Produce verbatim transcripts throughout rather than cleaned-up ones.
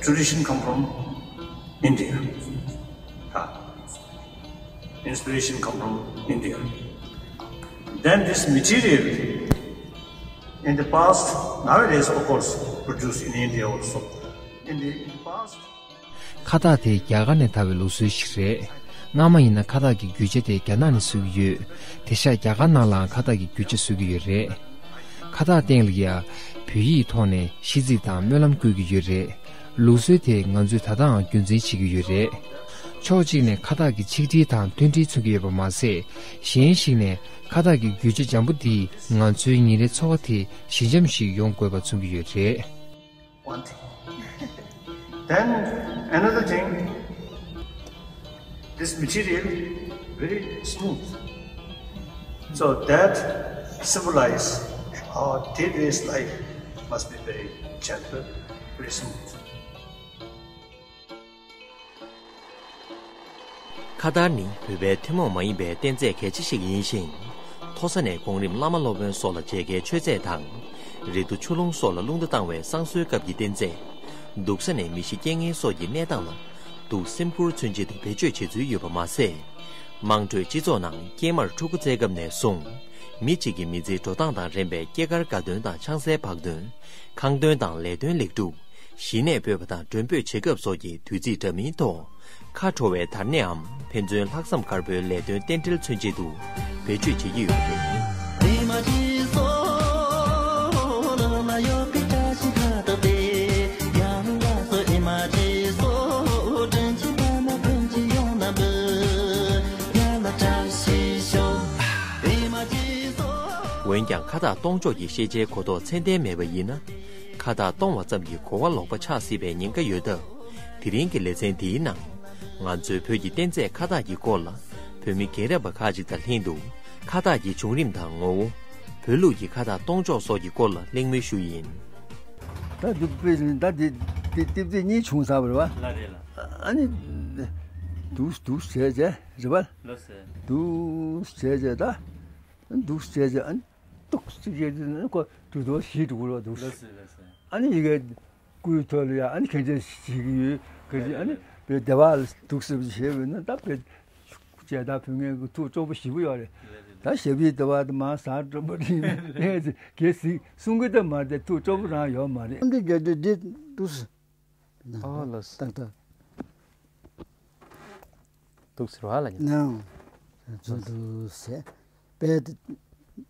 Tradition come from India. Ah, inspiration come from India. Then this material in the past, nowadays of course, produced in India also. In the, in the past, ཁ་བཏགས་དེ་རྒྱ་གར་ནས་དར་བའི་ལུགས་སྲོལ་ཞིག་རེད། སྔ་མ་ཡིན་ན་ཁ་བཏགས་ཀྱི་རྒྱུ་ཆ་དེ་རྒྱ་ནག་ནས་བཟོ་གི་ཡོད། དེ་ཤག་རྒྱ་གར་ནང་ལའང་ཁ་བཏགས་ཀྱི་རྒྱུ་ཆ་བཟོ་གི་ཡོད་རེད། ཁ་བཏགས་སྟེང་ལ་ཡ། བོད་ཡིག་ཐོག་ནས་ཤིས་ཚིག་དང་སྨོན་ལམ་བཀོད་ཀྱི་ཡོད་རེད། ལུགས་སྲོལ་དེ་ང་ཚོས་ད་ལྟའང་རྒྱུན་འཛིན་བྱེད་ཀྱི་ཡོད་རེད། ཕྱོགས་གཅིག་ནས་ཁ་བཏགས་ཀྱི་ཆིག་སྒྲིལ་དང་མཐུན་སྒྲིལ་མཚོན་གྱི་ཡོད་པ་མ་ཟད། གཞན་ཞིག་ནས་ཁ་བཏགས་ཀྱི་རྒྱུ་ཆ་འཇམ་པོ་འདིས་ང་ཚོའི་ཉིན་རེའི་འཚོ་བ་དེ་ཞི་འཇམ་ཞིག་ཡོང་དགོས་པ་མཚོན་གྱི་ཡོད་རེད། One thing. Then another thing, this material very smooth. So that symbolize our day-to-day life must be very gentle, very smooth. ཁ་བཏགས་ནི་བོད་པའི་ཐུན་མོང་མ་ཡིན་པའི་རྟེན་རྫས་གལ་ཆེ་ཞིག་ཡིན་ཞིང་། མཐོ་ས་ནས་གོང་རིམ་བླ་མ་སློབ་དཔོན་སོགས་ལ་མཇལ་ཁའི་མཆོད་རྫས་དང་། རི་མཐོ་ཆུ་ཀླུང་སོགས་ལ་རླུང་རྟ་བཏང་བའི་བསང་གསོལ་སྐབས་ཀྱི་རྟེན་རྫས། འདུག་ས་ནས་མི་ཤི་རྐྱེན་ངན་སོགས་ཀྱི་གནས་སྟངས་ལ་དུག་སེམས་ཁུར་མཚོན་ཆེད་དུ་བེད་སྤྱོད་བྱེད་ཚུལ་ཡོད་པ་མ་ཟད། དམངས་ཁྲོད་སྤྱི་ཚོགས་ནང་སྐྱེས་མར་ཕྲུ་གུ་བཙས་སྐབས་ནས་བཟུང་། མི་གཅིག་གི་མི་ཚེའི་འགྲོ་སྟངས་དང་རན་པའི་སྐྱེས་སྐར་དགའ་སྟོན་དང་ཆང་སའི་བག་སྟོན། ཁང་སྟོན་དང་ལས་སྟོན་ལེགས་གྲུབ། གཞིས་ནས་སྤོས་པ་དང་མགྲོན་འབོད་བྱེད་སྐབས་སོགས་ཀྱི་དུས་ཚིགས་འདྲ་མིན་ཐོག་ཁ་དྲོ་བའི་དར་སྣེའམ་ཕན་ཚུན་ལྷག་བསམ་དཀར་པོའི་ལས་དོན་རྟེན་འབྲེལ་མཚོན་ཆེད་དུ་བེད་སྤྱོད་བྱེད་ཀྱི་ཡོད་པ་རེད། འོན་ཀྱང་ཁ་བཏགས་གཏོང་ཕྱོགས་ཀྱི་ཤེས་བྱའི་གོ་རྟོགས་ཚད་ལྡན་མེད་པ་ཡིན་ན། ཁ་བཏགས་གཏོང་བ་ཙམ་གྱིས་གོ་བ་ལོག་པ་ཆགས་སྲིད་པའི་ཉེན་ཁ་ཡོད་སྟབས། དེ་རིང་གི་ལེ་ཚན་འདིའི་ནང་། ང་ཚོས་བོད་ཀྱི་རྟེན་རྫས་ཁ་བཏགས་ཀྱི་སྐོར་ལ། བོད་མི་རྒན་རབས་པ་ཁག་ཅིག་དང་ལྷན་དུ། ཁ་བཏགས་ཀྱི་བྱུང་རིམ་དང་ངོ་བོ། བོད་ལུགས་ཀྱི་ཁ་བཏགས་གཏོང་ཕྱོགས་སོགས་ཀྱི་སྐོར་ལ་གླེང་མོལ་ཞུ་ཡིན། ད་འདི་དཔེ་ད་འདི་འདི་ཏིབ་ཏིབ་གཉིས་བྱུང་ཚར་བ་རེད་བ། ལ་རེད་ལ། ཨ་ནི། འདུག་འདུག་བྱས་བྱས་རེད་བ། ལོ་ཟེར། འདུག་བྱས་བྱས་ད། འདུག་བྱས་བྱས་ཨ་ནི། ཏོག་ཙམ་བྱས་ཏེ་ནི་ཁོ་དུས་ཐོག་ཞིག་འགྲོ་གི་རེད་འདུག་ལོ་ཟེར་ལོ་ཟེར། ཨ་ནི་ཡི་གེ་སྐུའི་ཐོག་ལ་ཡ་ཨ་ནི་གན་རྒྱ་ཞིག་གི་ཡོད་ག་ཅི་ཨ་ནི་བའི་བདེ་བ་ལ་འདུག་ཟེར་བ་ཞེས་པས་ན་ད་བའི་བྱས་ད་བུ་ངས་ཐུགས་སྤྲོ་པོ་ཞེ་པོ་ཡོད་རེད། ད་ཞབས་པའི་བདེ་བ་དེ་མ་ཟ་སྤྲོ་པོ་རེད་ངས་གལ་སྲིད་གསུང་གི་ད་མ་རེད་ཐུགས་སྤྲོ་པོ་རང་ཡོད་མ་རེད། ཨ་འདི་རྒྱ་འདི་འདི་འདུག་ཟེར། ཨོ་ལོས། ཏག་ཏག་འདུག་ཟེར་བ་ལ་ཉན། ནའང་། ཚོ་འདུག་ཟེར། དཔེ་དེ་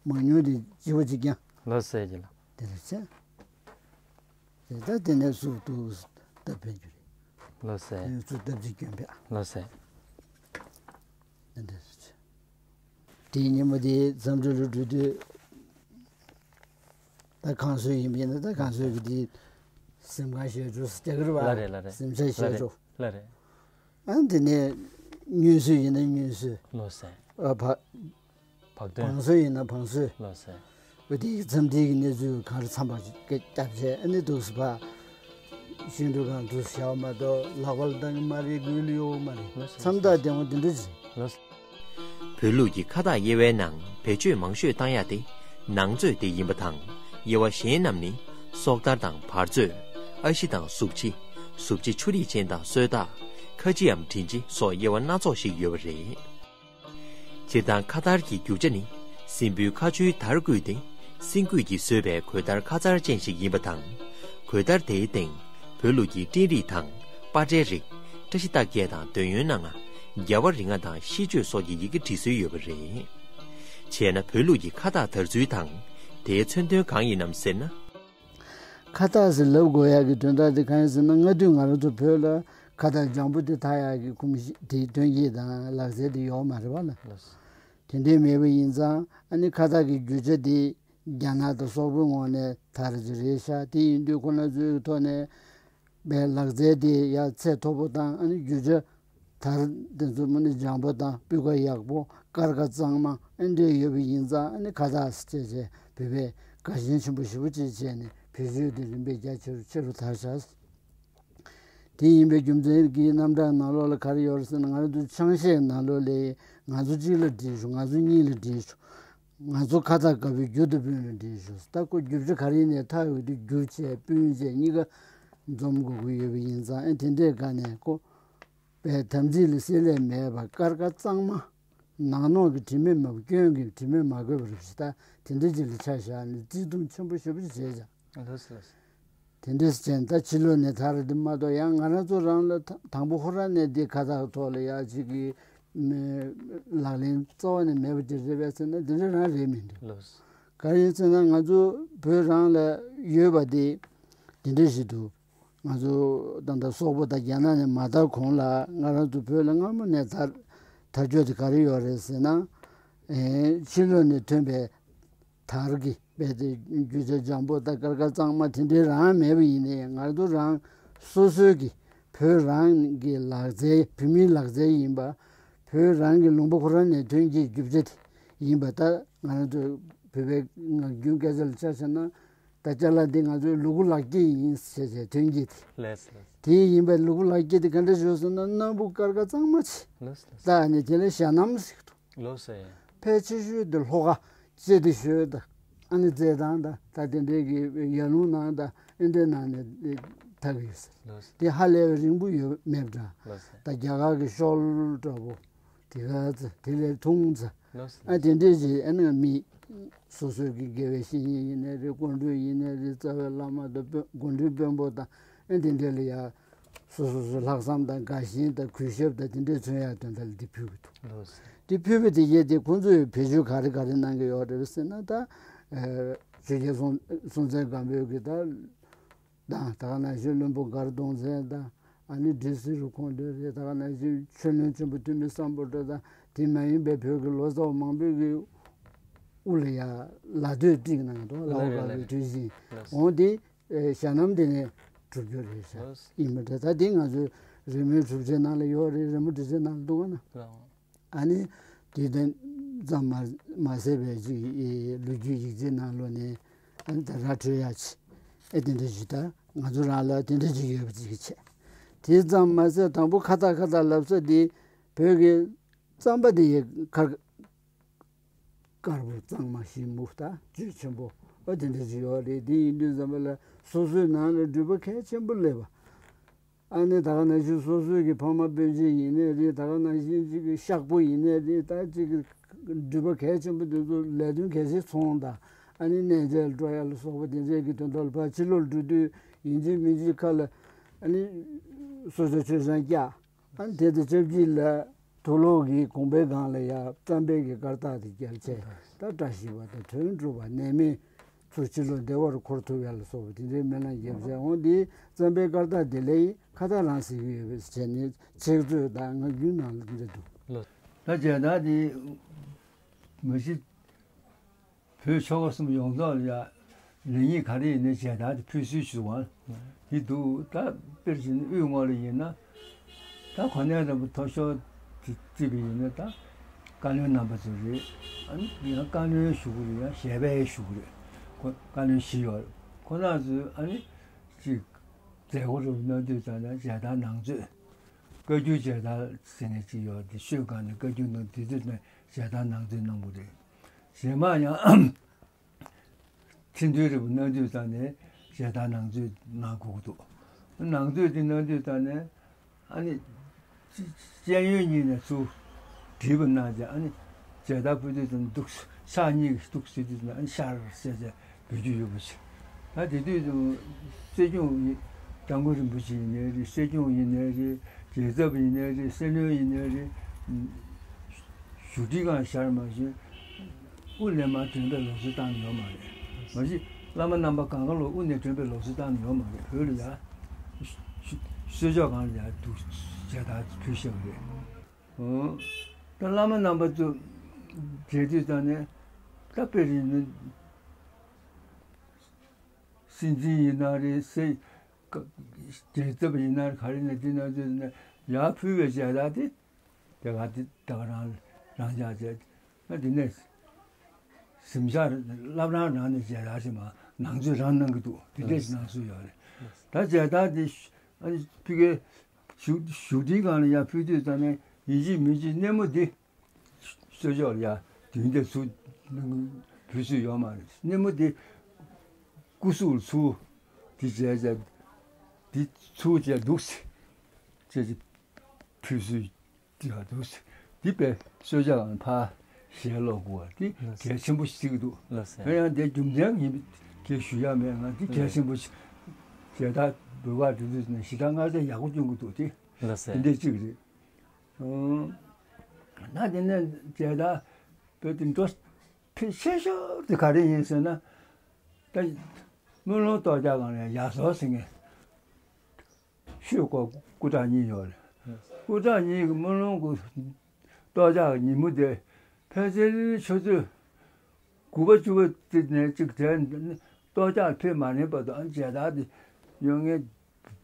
མང་ཉུང་དེ་ལྗི་བ་གཅིག་ཀྱང་། ལོས་ཟེར་གྱི་ལ། དེ་རེད་ཟེར། དེ་ལྟར་དེ་ནས་སུ་འདུག་སྟབས་ཕན་གྱི་རེད། ལོས་ཟེར། དེ་ནས་སུ་སྟབས་གཅིག་སྐྱོན་པས། ལོས་ཟེར། དེ་འདྲ་ཟེར། དེའི་ཉིན་མོ་དེ་མཚམས་སྦྱོར་ལ་འགྲོ་དུས། ད་གང་སོས་ཡིན་པ་ཡིན་ན་ད་གང་སོས་ཀྱི་དེ་སེམས་ཁམས་ཞེ་དྲག་སྟེར་གི་རེད་བ། ལ་རེད་ལ་རེད། སེམས་ཤ་ཞེ་དྲག་ལ་རེད། ཨ་འདི་ནས་སྙུན་གསོས་ཡིན་ན་སྙུན་གསོས། ལོས་ཟེར། ཨ་བ། བག་སྟོན། བང་སོས་ཡིན་ན་བང་སོས། ལོས་ཟེར། འོ་དེ་མཚམས་དེ་གི་གནས་ཚུལ་གང་རུ་འཚམས་པ་ཞིག་སྐད་བརྒྱབ་བྱས་ཨ་ནི་འདུག་སེ་བ། ཤིང་འབྲུ་གང་འདུག་སེ་བྱ་བ་མ་གཏོགས་ལག་པ་ལ་བཏང་གི་མ་རེད་མགུལ་ལ་གཡོག་མ་རེད། ལོས་ཟེར། མཚམས་དང་ལྡན་པ་འདི་འདྲ་ཞིག་ལོས་ཟེར། བོད་ལུགས་ཀྱི་ཁ་བཏགས་དབྱེ་བའི་ནང་བེད་སྤྱོད་མང་ཤོས་བཏང་ཡག་དེ་ནང་མཛོད་དེ་ཡིན་པ་དང་དབྱེ་བ་གཞན་རྣམས་ནི་སྲོག་ཐར་དང་བར་མཛོད། ཨ་ཤི་དང་གཟུགས་ཕྱི། གཟུགས་ཕྱི་ཆུ་རིས་ཅན་དང་སོས་དག་ཁ་ཕྱི་འམ་དྲིན་ཕྱི་སོགས་དབྱེ་བ་སྣ་ཚོགས་ཤིག་ཡོད་པ་རེད། སྤྱིར་བཏང་ཁ་དར་གྱི་རྒྱུ་ཆ་ནི་སྲིན་བུའི་ཁ་ཆུའི་དར་བརྐོས་ཏེ་སྲིན་རྒོད་ཀྱིས་བཟོས་པའི་གོས་དར་ཁ་མཚར་ཅན་ཞིག་ཡིན་པ་དང་། གོས་དར་དེའི་སྟེང་བོད་ལུགས་ཀྱི་སྤྲིན་རིས་དང་པ་ཏྲའི་རིགས། བཀྲ་ཤིས་རྟགས་བརྒྱད་དང་འདོད་ཡོན་སྣ་ལྔ། རྒྱལ་བ་རིགས་ལྔ་དང་ཤིས་བརྗོད་སོགས་ཀྱི་ཡི་གེ་བྲིས་སྲོལ་ཡོད་པ་རེད། བྱས་ན་བོད་ལུགས་ཀྱི་ཁ་བཏགས་དར་ཚུལ་དང་དེའི་མཚོན་དོན་གང་ཡིན་ནམ་ཟེར་ན། ཁ་བཏགས་ཟེར་ལབ་དགོས་ཡག་གི་དོན་དག་དེ་གང་ཡིན་ཟེར་ན་སྔ་དུས་ང་རང་ཚོ་བོད་ལ་ཁ་བཏགས་ལྗང་བུ་དེ་འཐག་ཡག་གི་ཁུངས་དེའི་དོན་གྱིས་དང་ལག་རྩལ་དེ་ཡོད་མ་རེད་བ་ལ། དེ་འདྲའི་མེད་པ་ཡིན་ཙང་ཨ་ནི་ཁ་བཏགས་ཀྱི་རྒྱུ་ཆ་དེ་རྒྱ་ནག་དང་སོག་པོའི་ངོས་ནས་དར་གྱི་རེད་ཤག་དེ་ཡིན་དུས་ཁོ་རང་ཚོའི་ཐོག་ནས་པའི་ལག་རྩལ་དེ་ཡག་ཚད་མཐོ་པོ་དང་ཨ་ནི་རྒྱུ་ཆ། དར་དེ་ཚོ་མ་ནི་ལྗང་པོ་དང་སྤུས་ཀ་ཡག་པོ་སྐར་ཁ་གཙང་མ་ཨེ་འདྲས་ཡོད་པ་ཡིན་ཙང་ཨ་ནི་ཁ་བཏགས་ཟེར་བྱས་བྱས་བོད་པས་དགའ་ཞེན་ཆེན་པོ་ཞེ་པོ་ཅིག་བྱས་ནས་བེད་སྤྱོད་དེ་རིམ་པས་རྒྱ་ཆེ་རུ་ཆེ་རུ་དར་ཤག་དེ་ཡིན་པའི་རྒྱུ་མཚན་གྱིས་རྣམ་གྲངས་ནང་ལོགས་ལ་ག་རེ་ཡོད་རེད་ཟེར་ན་ང་རང་ཚོ་ཆང་གཞས་ནང་ལོགས་ལ་ང་ཚོ་གཅིག་ལ་བྲིས་ཤོག་ང་ཚོ་གཉིས་ལ་བྲིས་ཤོག་ང་ཚོ་ཁ་བཏགས་དཀར་པོའི་རྒྱུ་དང་སྤུན་ལ་བྲིས་ཤོག་ད་ཁོ་རྒྱུ་ཆ་ག་རེ་ཡིན་ནའི་ཐག་ཡོད་དུས་རྒྱུ་བྱས་སྤུན་བྱས་གཉིས་ཀ་འཛོམས་དགོས་ཀྱི་ཡོད་པ་ཡིན་ཙང་། ཨེ་དེ་འདྲའི་སྒང་ནས་ཁོ་པའི་དམ་ཚིག་ལ་བསྲེ་ལྷད་མེད་པར་སྐར་ཁ་གཙང་མ། ནང་ནོག་གི་དྲི་མས་མ་དགོས། སྐྱོན་གྱི་དྲི་མས་མ་གོས་པ་རུ་ཞིག་ད་དེ་འདྲ་ཅིག་ལ་ཆ་བཞག་ནས་བརྩེ་དུང་ཆེན་པོ་ཞེ་པོ་ཅིག་བྱས་ཀྱང་། ལགས་སོ་ལགས་སོ། དེ་འདྲ་ཅན་ད་ཕྱི་ལོགས་ནས་དར་དེ་མ་གཏོགས། ཡང་ང་རང་ཚོ་རང་ལ་ད་དང་པོ་ཁོ་རང་ནས་འདི་ཁ་ཐག་ཐོག་ལ་ཡ་གཅིག་གི་ལག་ལེན་རྩ་བ་ནས་མེད་པ་ཅིག་རེད་པས་ཟེར་ན་དེ་འདྲ་རང་རེད་མི་འདུག། ལགས་སོ། ག་རེ་ཡིན་ཟེར་ན་ང་ཚོ་བོད་རང་ལ་ཡོད་པ་དེ་དེ་འདྲ་ཞིག་འདུག། ང་ཚོ་ད་ལྟ་སོག་པོ་དང་རྒྱ་ནག་ནས་མ་དར་གོང་ལ་ང་རང་ཚོ་བོད་ལ་སྔ་མོ་ནས་དར་དར་ཕྱོགས་དེ་ག་རེ་ཡོད་རེད་ཟེར་ན། ཨེ་ཕྱི་ལོགས་ནས་ཐོན་པའི་དར་གྱི་དཔེ་དེ་རྒྱུ་ཆ་འཇམ་པོ་དང་སྐར་ཁ་གཙང་མ་དེ་འདྲའི་རང་མེད་པ་ཡིན་ནའི། ང་ཚོ་རང་སོ་སོའི་གི་བོད་རང་གི་ལག་རྩལ། བོད་མིའི་ལག་རྩལ་ཡིན་པ། བོད་རང་གི་ལུང་པ་ཁོ་རང་ནས་ཐོན་སྐྱེད་རྒྱུ་ཆ་དེ་ཡིན་པ། ད་ང་རང་ཚོ་བོད་པའི་ངག་རྒྱུན་སྐད་ཆ་ལ་ཆ་བཞག་ན། ད་ཅ་ལག་འདི་ང་ཚོའི་ལུ་གུ་ལག་སྐྱེས་ཡིན་ཟེར་བྱས་ཐོན་སྐྱེད་དེ། ལགས་སོ་ལགས་སོ། དེ་ཡིན་པའི་ལུ་གུ་ལག་སྐྱེས་དེ་ག་འདྲ་བྱུང་ཟེར་ན། སྣ་བུག་སྐར་ཁ་གཙང་མ་ཆེ། ལགས་སོ་ལགས་སོ། ད་ཨ་ནི་དེ་ལ་ཞྭ་སྣམ་ཟེར་གི་འདུག། ལགས་སོ། ཡ། ཕལ་ཆེ་ཤོས་དེ་ལྷོ་ཁ་ལྕེ་དེ་ཤོད་ད། ཨ་ནི་རྩེད་ཐང་ད་ད་དེ་འདྲའི་གི་ཡར་ཀླུང་ནང་ད་ཨེ་འདྲའི་ནང་ནས་ཐག་ཡོད་ཟེར། ལགས་སོ། དེ་ཧ་ལས་པའི་རིང་པོ་ཡོད་མེད་འདྲ། ལགས་སོ། ད་རྒྱ་གར་གི་ཤོལ་འདྲ་པོ། དེ་ག་ཚོད་དེ་ལས་ཐུང་ཚོད། ལགས་སོ། ཨ་དེ་འདྲས་ཅིག་ཨ་ནི་མི་སོ་སོའི་གི་དགེ་བའི་བཤེས་གཉེན་ཡིན་ནའི་རེད། སྐུ་མགྲོན་ཡིན་ནའི་རེད། རྩ་བའི་བླ་མ་དང་དཔོན་སྐུ་མགྲོན་དཔོན་པོ་དང་ཨ་དེ་འདྲས་ལ་ཡ་སོ་སོ་སོའི་ལྷག་བསམ་དང་དགའ་ཞེན་དང་གུས་ཞབས་དང་དེ་འདྲས་མཚོན་ཡ་དོན་དག་ལ་དེ་ཕུལ་གི་འདུག། ལགས་སོ། དེ་ཕུལ་བའི་དེ་གས་དེ་ཁོང་ཚོས་བེད་སྤྱོད་ག་རེ་ག་རེ་གནང་གི་ཡོད་རེད་ཟེར་ན། ད་ཆོས་རྒྱལ་སྲོང་སྲོང་བཙན་སྒམ་པོའི་གི་ད་དང་། ད་ག་ནང་བཞིན་བློན་པོ་མགར་གདོང་བཙན་དང་། ཨ་ནི་སྒྲིག་སྲིད་རུ་ཁོང་འདོན་རེད། ད་ག་ནང་བཞིན་ཆོས་བློན་ཆེན་པོ་ཐོན་མི་སམ་བྷོ་ཊ་དང་། དེ་མ་ཡིན་པའི་བོད་ཀྱི་ལོ་ཙཱ་བ་མང་པོས་ཀྱི་དབུ་ལ་ཡ་ལ་དོས་བསྒྲིགས་གནང་འདུག། ལའོ་ལ་རེ་པ་ལ་གི་རེ་གྲོས་གཞི། ལགས་སོ། འོང་དེ་ཞྭ་སྣམ་དེ་ནས་གྲུབ་རྒྱུ་རེད་ཤག། ལགས་སོ། ཡིན་པ་འདྲ། ད་དེ་ང་ཚོའི་རི་མོའི་གྲུབ་ཆའི་ནང་ལ་ཡོད་རེད། རི་མོ་འབྲི་ཆའི་ནང་ལ་འདུག་ག་ན། ལགས། ཨ་ནི་དུས་དང་ཙམ་མ་མ་ཟད་པའི་ཅིག་ལོ་རྒྱུས་ཡིག་ཆའི་ནང་ལོགས་ནས་ཨ་ནི་ད་ར་འཕྲོད་ཡ་ཆེ། ཨེ་དེ་འདྲ་ཞིག་ད་ང་ཚོ་རང་ལ་དེ་འདྲ་ཅིག་ཡོད་པ་ཅིག་གི་ཆེད། དེ་ཙམ་མ་ཟད་དང་པོ་ཁ་ཏག་ཁ་ཏག་ལབ་ས་འདི་བོད་ཀྱི་རྩམ་པ་དེ་ཡི་ཁར་དཀར་པོ་གཙང་མ་ཞིམ་པོ་ད་བཅུད་ཆེན་པོ་ཨ་དེ་འདྲ་ཅིག་ཡོད་རེད། དེ་ཡིན་དུས་ཙམ་པ་ལ་སོ་སོའི་ནང་ལ་འགྲུལ་པ་གལ་ཆེན་པོ་སླེབས་པ། ཨ་ནི་ད་ག་ནང་བཞིན་སོ་སོའི་གི་ཕ་མ་སྤུན་མཆེད་ཡིན་ནའི་རེད། ད་ག་ནང་བཞིན་གཅིག་གི་གཤགས་པོ་ཡིན་ནའི་རེད། ད་གཅིག་གི་འགྲུལ་པ་གལ་ཆེན་པོ་དེ་ཚོ་ལས་དོན་གལ་ཆེ་ཚོང་དང་། ཨ་ནི་གནས་མཇལ་འགྲོ་ཡ་ལ་སོགས་པ་དེ་འདྲའི་གི་དོན་དག་ལ་ཕར་ཕྱི་ལོགས་འགྲོ་དུས་ཡིན་གཅིག་མིན་གཅིག་ཁ་ལ་ཨ་ནི་སོ་སོའི་མཆོད་ཆང་བཀྱག། ཨ་ནི་དེ་དང་ཆབས་ཅིག་ལ་དུག་ལོག་གི་གོང་པའི་སྒང་ལ་ཡ་རྩམ་པའི་གི་སྐར་རྟགས་དེ་བརྒྱབ་བྱས། ད་བཀྲ་ཤིས་པ་དང་དོན་གྲུབ་པ། ནད་མེད་ཚུར་ཕྱི་ལོགས་བདེ་བར་འཁོར་ཐུབ་ཡ་ལ་སོགས་པ་དེ་འདྲའི་སྨོན་ལམ་རྒྱབ་བྱས། འོང་དེ་རྩམ་པའི་སྐར་རྟགས་དེ་ལ་ཡི་ཁ་ཏག་རང་ཟེར་གི་ཡོད་པས་བྱས་ནས་ཆིག་མཛོད་དང་ངག་རྒྱུན་ནང་ལ་འདི་འདྲ་འདུག། ལོ། ད་མཇལ་དར་དེ་མ་གཞི་བོད་ཆོལ་ཁ་གསུམ་ཡོངས་རྫོགས་ལ་ཡ་ལེགས་ཉེས་ག་རེ་ཡིན་ནའི་མཇལ་དར་དེ་ཕུལ་སྲོལ་ཞིག་འདུག་པ། ཡིན་འདུག། ད་དཔེར་བྱས་ན་དབུས་ངོས་ལ་ཡིན་ན། ད་གོ་གནས་རིན་པོ་མཐོ་ཤོས་དེ་བརྩིས་པ་ཡིན་ན་ད་བཀའ་བློན་རྣམ་པ་ཚོ་རེད། ཨ་ནི་ཡང་བཀའ་བློན་ཞུ་གི་རེད། ཡང་ཞལ་པས་ཞུ་གི་རེད། ཁོ་བཀའ་བློན་བཞི་ཡོད་རེད། ཁོ་རྣམ་ཚོས་ཨ་ནི་ཅིག་མཛད་སྒོ་རུ་གནང་དུས་ཙམ་ན་མཇལ་དར་ནང་མཛོད། བཀའ་འགྱུར་མཇལ་དར་ཟེར་ནས་ཅིག་ཡོད་དེ། ཤོད་སྒང་ནས་བཀའ་འགྱུར་ནང་དེ་དུས་ནས་མཇལ་དར་ནང་མཛོད་གནང་གི་རེད། རྗེས་མ་ཡང་ཁྲི་འདོན་རིན་པོ་གནང་དུས་ཙམ་ནས་མཇལ་དར་ནང་མཛོད་གནང་དགོས་ཀྱི་འདུག། ནང་མཛོད་དེ་གནང་དུས་ཙམ་ནས་ཨ་ནི་སྤྱི་སྤྱི་ཡོངས་ཉིད་ནས་ཚུར་བྲིས་པ་གནང་བྱས། ཨ་ནི་མཇལ་དར་ཕུལ་དུས་ཙམ་འདུག། ཕྱག་གཉིས་ཀྱིས་འདུག་ཟེར་དུས་ཙམ་ཨ་ནི་ཤར་ཟེར་བྱས་འབོད་རྒྱུ་ཡོད་པ་ཞིག། ད་དེ་དུས་ཙམ་སྲིད་སྐྱོང་ཡིན། སྐྱབས་མགོན་རིན་པོ་ཆེ་ཡིན་ནའི་རེད། སྲིད་སྐྱོང་ཡིན་ནའི་རེད། རྒྱལ་ཚབ་ཡིན་ནའི་རེད། སྲིད་བློན་ཡིན་ནའི་རེད། བཞུགས་ཁྲིའི་སྒང་ཤར་མ་ཞིག། དབུ་ནས་མར་དྲན་པའི་ལུགས་སྲོལ་བཏང་ནི་ཡོད་མ་རེད། མ་གཞི་བླ་མ་རྣམ་པ་གང་ག་ལོ་དབུ་ནས་དྲན་པའི་ལུགས་སྲོལ་བཏང་ནི་ཡོད་མ་རེད། བོད་ལ་ཡ། གསོལ་ལྕོག་སྒང་ལ་ཡ་འདུག་མཇལ་དར་ཕུལ་ཤེས་པ་རེད། ཨོ། ད་བླ་མ་རྣམ་པ་ཚོ་མཇལ་དུས་ཙམ་ནས་ད་དཔེར་ན་སྲིད་འཛིན་ཡིན་ན་རེད། སྲིད་རྒྱལ་ཚབ་ཡིན་ན་ག་རེ་ན་དེ་ན་དེ་ན་ཡར་ཕུལ་བའི་མཇལ་དར་དེ། དེ་ག་དེ་ད་ག་རང་རང་འཇགས་བྱས། ཨ་དེ་ནས་གཟིམ་ཤག་བླ་བྲང་རང་ནས་མཇལ་དར་ཞིག་མ་ནང་ཚུད་རང་གནང་གི་འདུག། དེ་འདྲས་ཞིག་གནང་སྲོལ་ཡོད་རེད། ད་མཇལ་དར་དེ་ཨ་ནི་ཕ་གིའི་བཞུགས་བཞུགས་ཁྲིའི་སྒང་ལ་ཡར་ཕུལ་དུས་ཙམ་ནས་ཡིན་གཅིག་མིན་གཅིག་སྣེ་མོ་འདི་གསོལ་ལྕོག་ལ་ཡར་མདུན་དེ་ཚུར་ཕུལ་སྲོལ་ཡོད་མ་རེད། སྣེ་མོ་འདི་སྐུ་གཟུགས་ལ་ཚུར་དེ་མཇལ་བྱས། འདི་ཚུར་བཅད་འདུག་ཟེར། ཅེས་ཀྱི་ཕུལ་སྲོལ་དེ་ཡང་འདུག་ཟེར། འདི་པའི་གསོལ་ཇ་གང་ཕར་ཞལ་སློག་དགོས་པ་འདི་ལགས་སོ། གལ་ཆེན་པོ་ཞིག་འདུག་ལགས་སོ། ཡང་ཡང་འདི་རྒྱུ་མཚན་ཡིན་པའི་ཞུ་ཡ་མེད་ང་འདི་གལ་ཆེན་པོ་ཞིག་མཇལ་དར་འབུལ་བ་འདི་ཚོ་ནས་ཞེ་དྲག་མངར་ཆ་ཡག་པོ་སྐྱོན་གྱི་འདུག་སྟེ། ལགས་སོ། འདི་འདྲས་གཅིག་རེད། ཨང་། ན་དེ་ནས་མཇལ་དར་བོད་དུ་འགྲོ་ཕི་ཆེ་ཤོས་དེ་ག་རེ་ཡིན་ཟེར་ན། ད་སྨོན་ལམ་གཏོར་རྒྱག་གང་རེད་ཡར་སོ་ཟེར་ངེས། ཤོད་སྐོར་སྐུ་དྲག་གཉིས་ཡོད་རེད། སྐུ་དྲག་གཉིས་ཀྱི་སྨོན་ལམ་གྱི་གཏོར་རྒྱག་ཉིན་མོ་དེ་ཕལ་ཆེར་ཆུ་ཚོད་དགུ་པ་བཅུ་པ་དེ་ནས་གཅིག་དེ་གཏོར་རྒྱག་ཕེབས་མ་རན་བར་དུ་ཨ་མཇལ་དར་དེ་ཡོང་ངེས་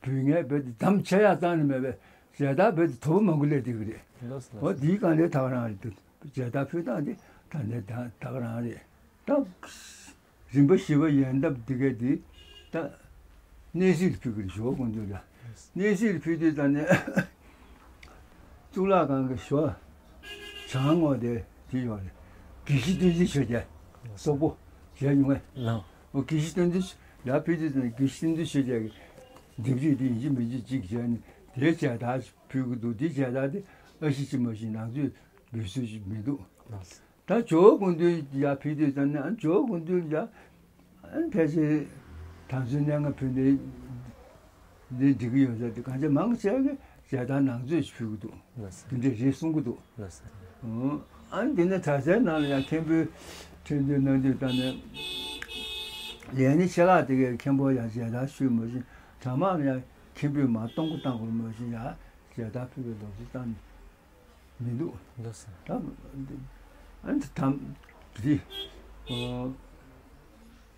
བུད་ངེས་བོད་དེ་དམ་ཆེ་ཡག་ཙང་ནས་མེད་པས་མཇལ་དར་བོད་དེ་དོ་པོ་མང་པོ་སླེབས་བསྡད་ཀྱི་རེད། ལགས་སོ། འོ་དེའི་སྒང་ལས་ད་ག་རང་རེད་འདུག་མཇལ་དར་ཕུལ་སྟངས་དེ་ད་ནས་ད་ད་ག་རང་རེད། ད་རིམ་པ་བཞི་པ་ཡན་འདབ་འདི་གས་དེ་ད་གནས་གཟིགས་ལ་ཕུལ་གི་རེད་ཞོ་ཀུན་འདུས་ལ། གནས་གཟིགས་ལ་ཕུལ་དུས་ད་ནས་གཙུག་ལག་ཁང་གི་ཞོ་བྱང་ངོས་དེ་དེ་ཡོད་རེད། དགེ་བཤེས་བསྟན་འཛིན་ཆོས་རྒྱལ་སོག་པོ་མཇལ་མྱོང་ངས། ལགས། འོ་དགེ་བཤེས་བསྟན་འཛིན་ཡར་ཕུལ་དུས་ད་ནས་དགེ་བཤེས་བསྟན་འཛིན་ཆོས་རྒྱལ་གྱི་ལྡེབས་རིས་དེ་ཡིན་གཅིག་མིན་གཅིག་ཅིག་མཇལ་ནས་དེའི་མཇལ་དར་ཕུལ་གི་འདུག་དེའི་མཇལ་དར་དེ་ཨ་ཤི་ཅི་མ་ཤི་ནང་ཚུད་འབུལ་སྲོལ་ཞིག་མི་འདུག་ད་ཇོ་བོ་སྐུ་མདུན་ཡར་ཕུལ་དུས་ཙམ་ནས་ཨ་ཇོ་བོ་སྐུ་མདུན་ལ་ཨ་ཕལ་ཆེར་དམ་ཚིག་གནས་ལྔ་ཕུལ་ནས་འདི་འགྲིག་གི་ཡོད་ས་དེ་གང་ཆེ་མང་ཆེ་གི་མཇལ་དར་ནང་ཚུད་ཞིག་ཕུལ་གི་འདུག་ལགས་སོ། དེ་འདྲས་རེད་གསུང་གི་འདུག་ལགས་སོ། ཨ་འདི་ནས་གྲྭ་སའི་ནང་ལ་ཡང་མཁན་པོའི་ཁྲི་འདོན་གནང་དུས་ཙམ་ནས་ལས་སྣེ་ཆེ་ཁག་དེ་གའི་མཁན་པོ་ཡང་མཇལ་དར་ཞུས་མ་ཤེས་གྲྭ་དམངས་ལ་ཡང་མཁན་པོས་མར་གཏོང་སྒོ་བཏང་དགོས་མ་ཤེས་ཡང་མཇལ་དར་ཕུལ་བའི་ལོ་རྒྱུས་ཙམ་མི་འདུག་ལགས་སོ། ད་ཨ་ནི་དམ་དེ་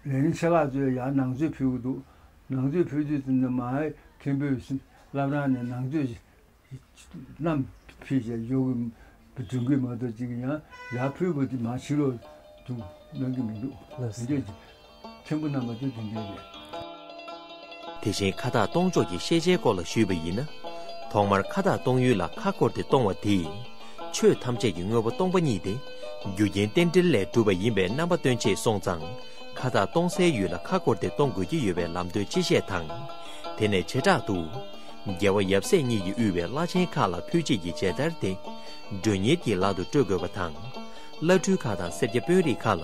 ལས་སྣེ་ཆེ་ཁག་ཚོས་ཡང་ནང་ཚུད་ཕུལ་གི་འདུག་ནང་ཚུད་ཕུལ་དུས་ཙམ་ནས་མར་མཁན་པོས་བླ་བྲང་ནས་ནང་ཚུད་བསྣམས་ཕུལ་བྱས་ཡོང་གི་འགྲོ་གི་མ་གཏོགས་ཅིག་ཡང་ཡར་ཕུལ་བ་དེ་མར་ཕྱི་ལོགས་དུ་གནང་གི་མི་འདུག་ལགས་སོ། དེ་འདྲས་ཀྱི་མཁན་པོ་རྣམ་པ་ཚོས་དེ་འདྲས་རེད། དེ་བཞིན་ཁ་བཏགས་གཏོང་ཕྱོགས་ཀྱི་ཤེས་བྱའི་སྐོར་ལ་ཞུས་པ་ཡིན་ན། ཐོག་མར་ཁ་བཏགས་གཏོང་ཡུལ་ལ་ཁ་བསྐོར་ཏེ་གཏོང་བ་དེས་ཆོས་ཐམས་ཅད་ཀྱི་དངོས་པོ་སྟོང་པ་ཉིད་དེ་རྒྱུ་རྐྱེན་རྟེན་འབྲེལ་ལས་གྲུབ་པ་ཡིན་པའི་རྣམ་པ་སྟོན་ཆེད་སོང་ཙང་། ཁ་བཏགས་གཏོང་སའི་ཡུལ་ལ་ཁ་བསྐོར་ཏེ་གཏོང་དགོས་ཀྱི་ཡོད་པའི་ལམ་སྟོན་ཅི་བཤད་དང་། དེ་ནས་བྱེ་བྲག་ཏུ། རྒྱལ་བ་ཡབ་སྲས་གཉིས་ཀྱིས་དབུས་པའི་བླ་ཆེན་ཁག་ལ་ཕུལ་བྱེད་ཀྱི་མཇལ་དར་དེ། མགྲོན་གཉེར་གྱི་ལག་ཏུ་སྤྲོད་དགོས་པ་དང་། བླ་སྤྲུལ་ཁག་དང་སེར་སྐྱ་དཔོན་རིགས་ཁག་ལ་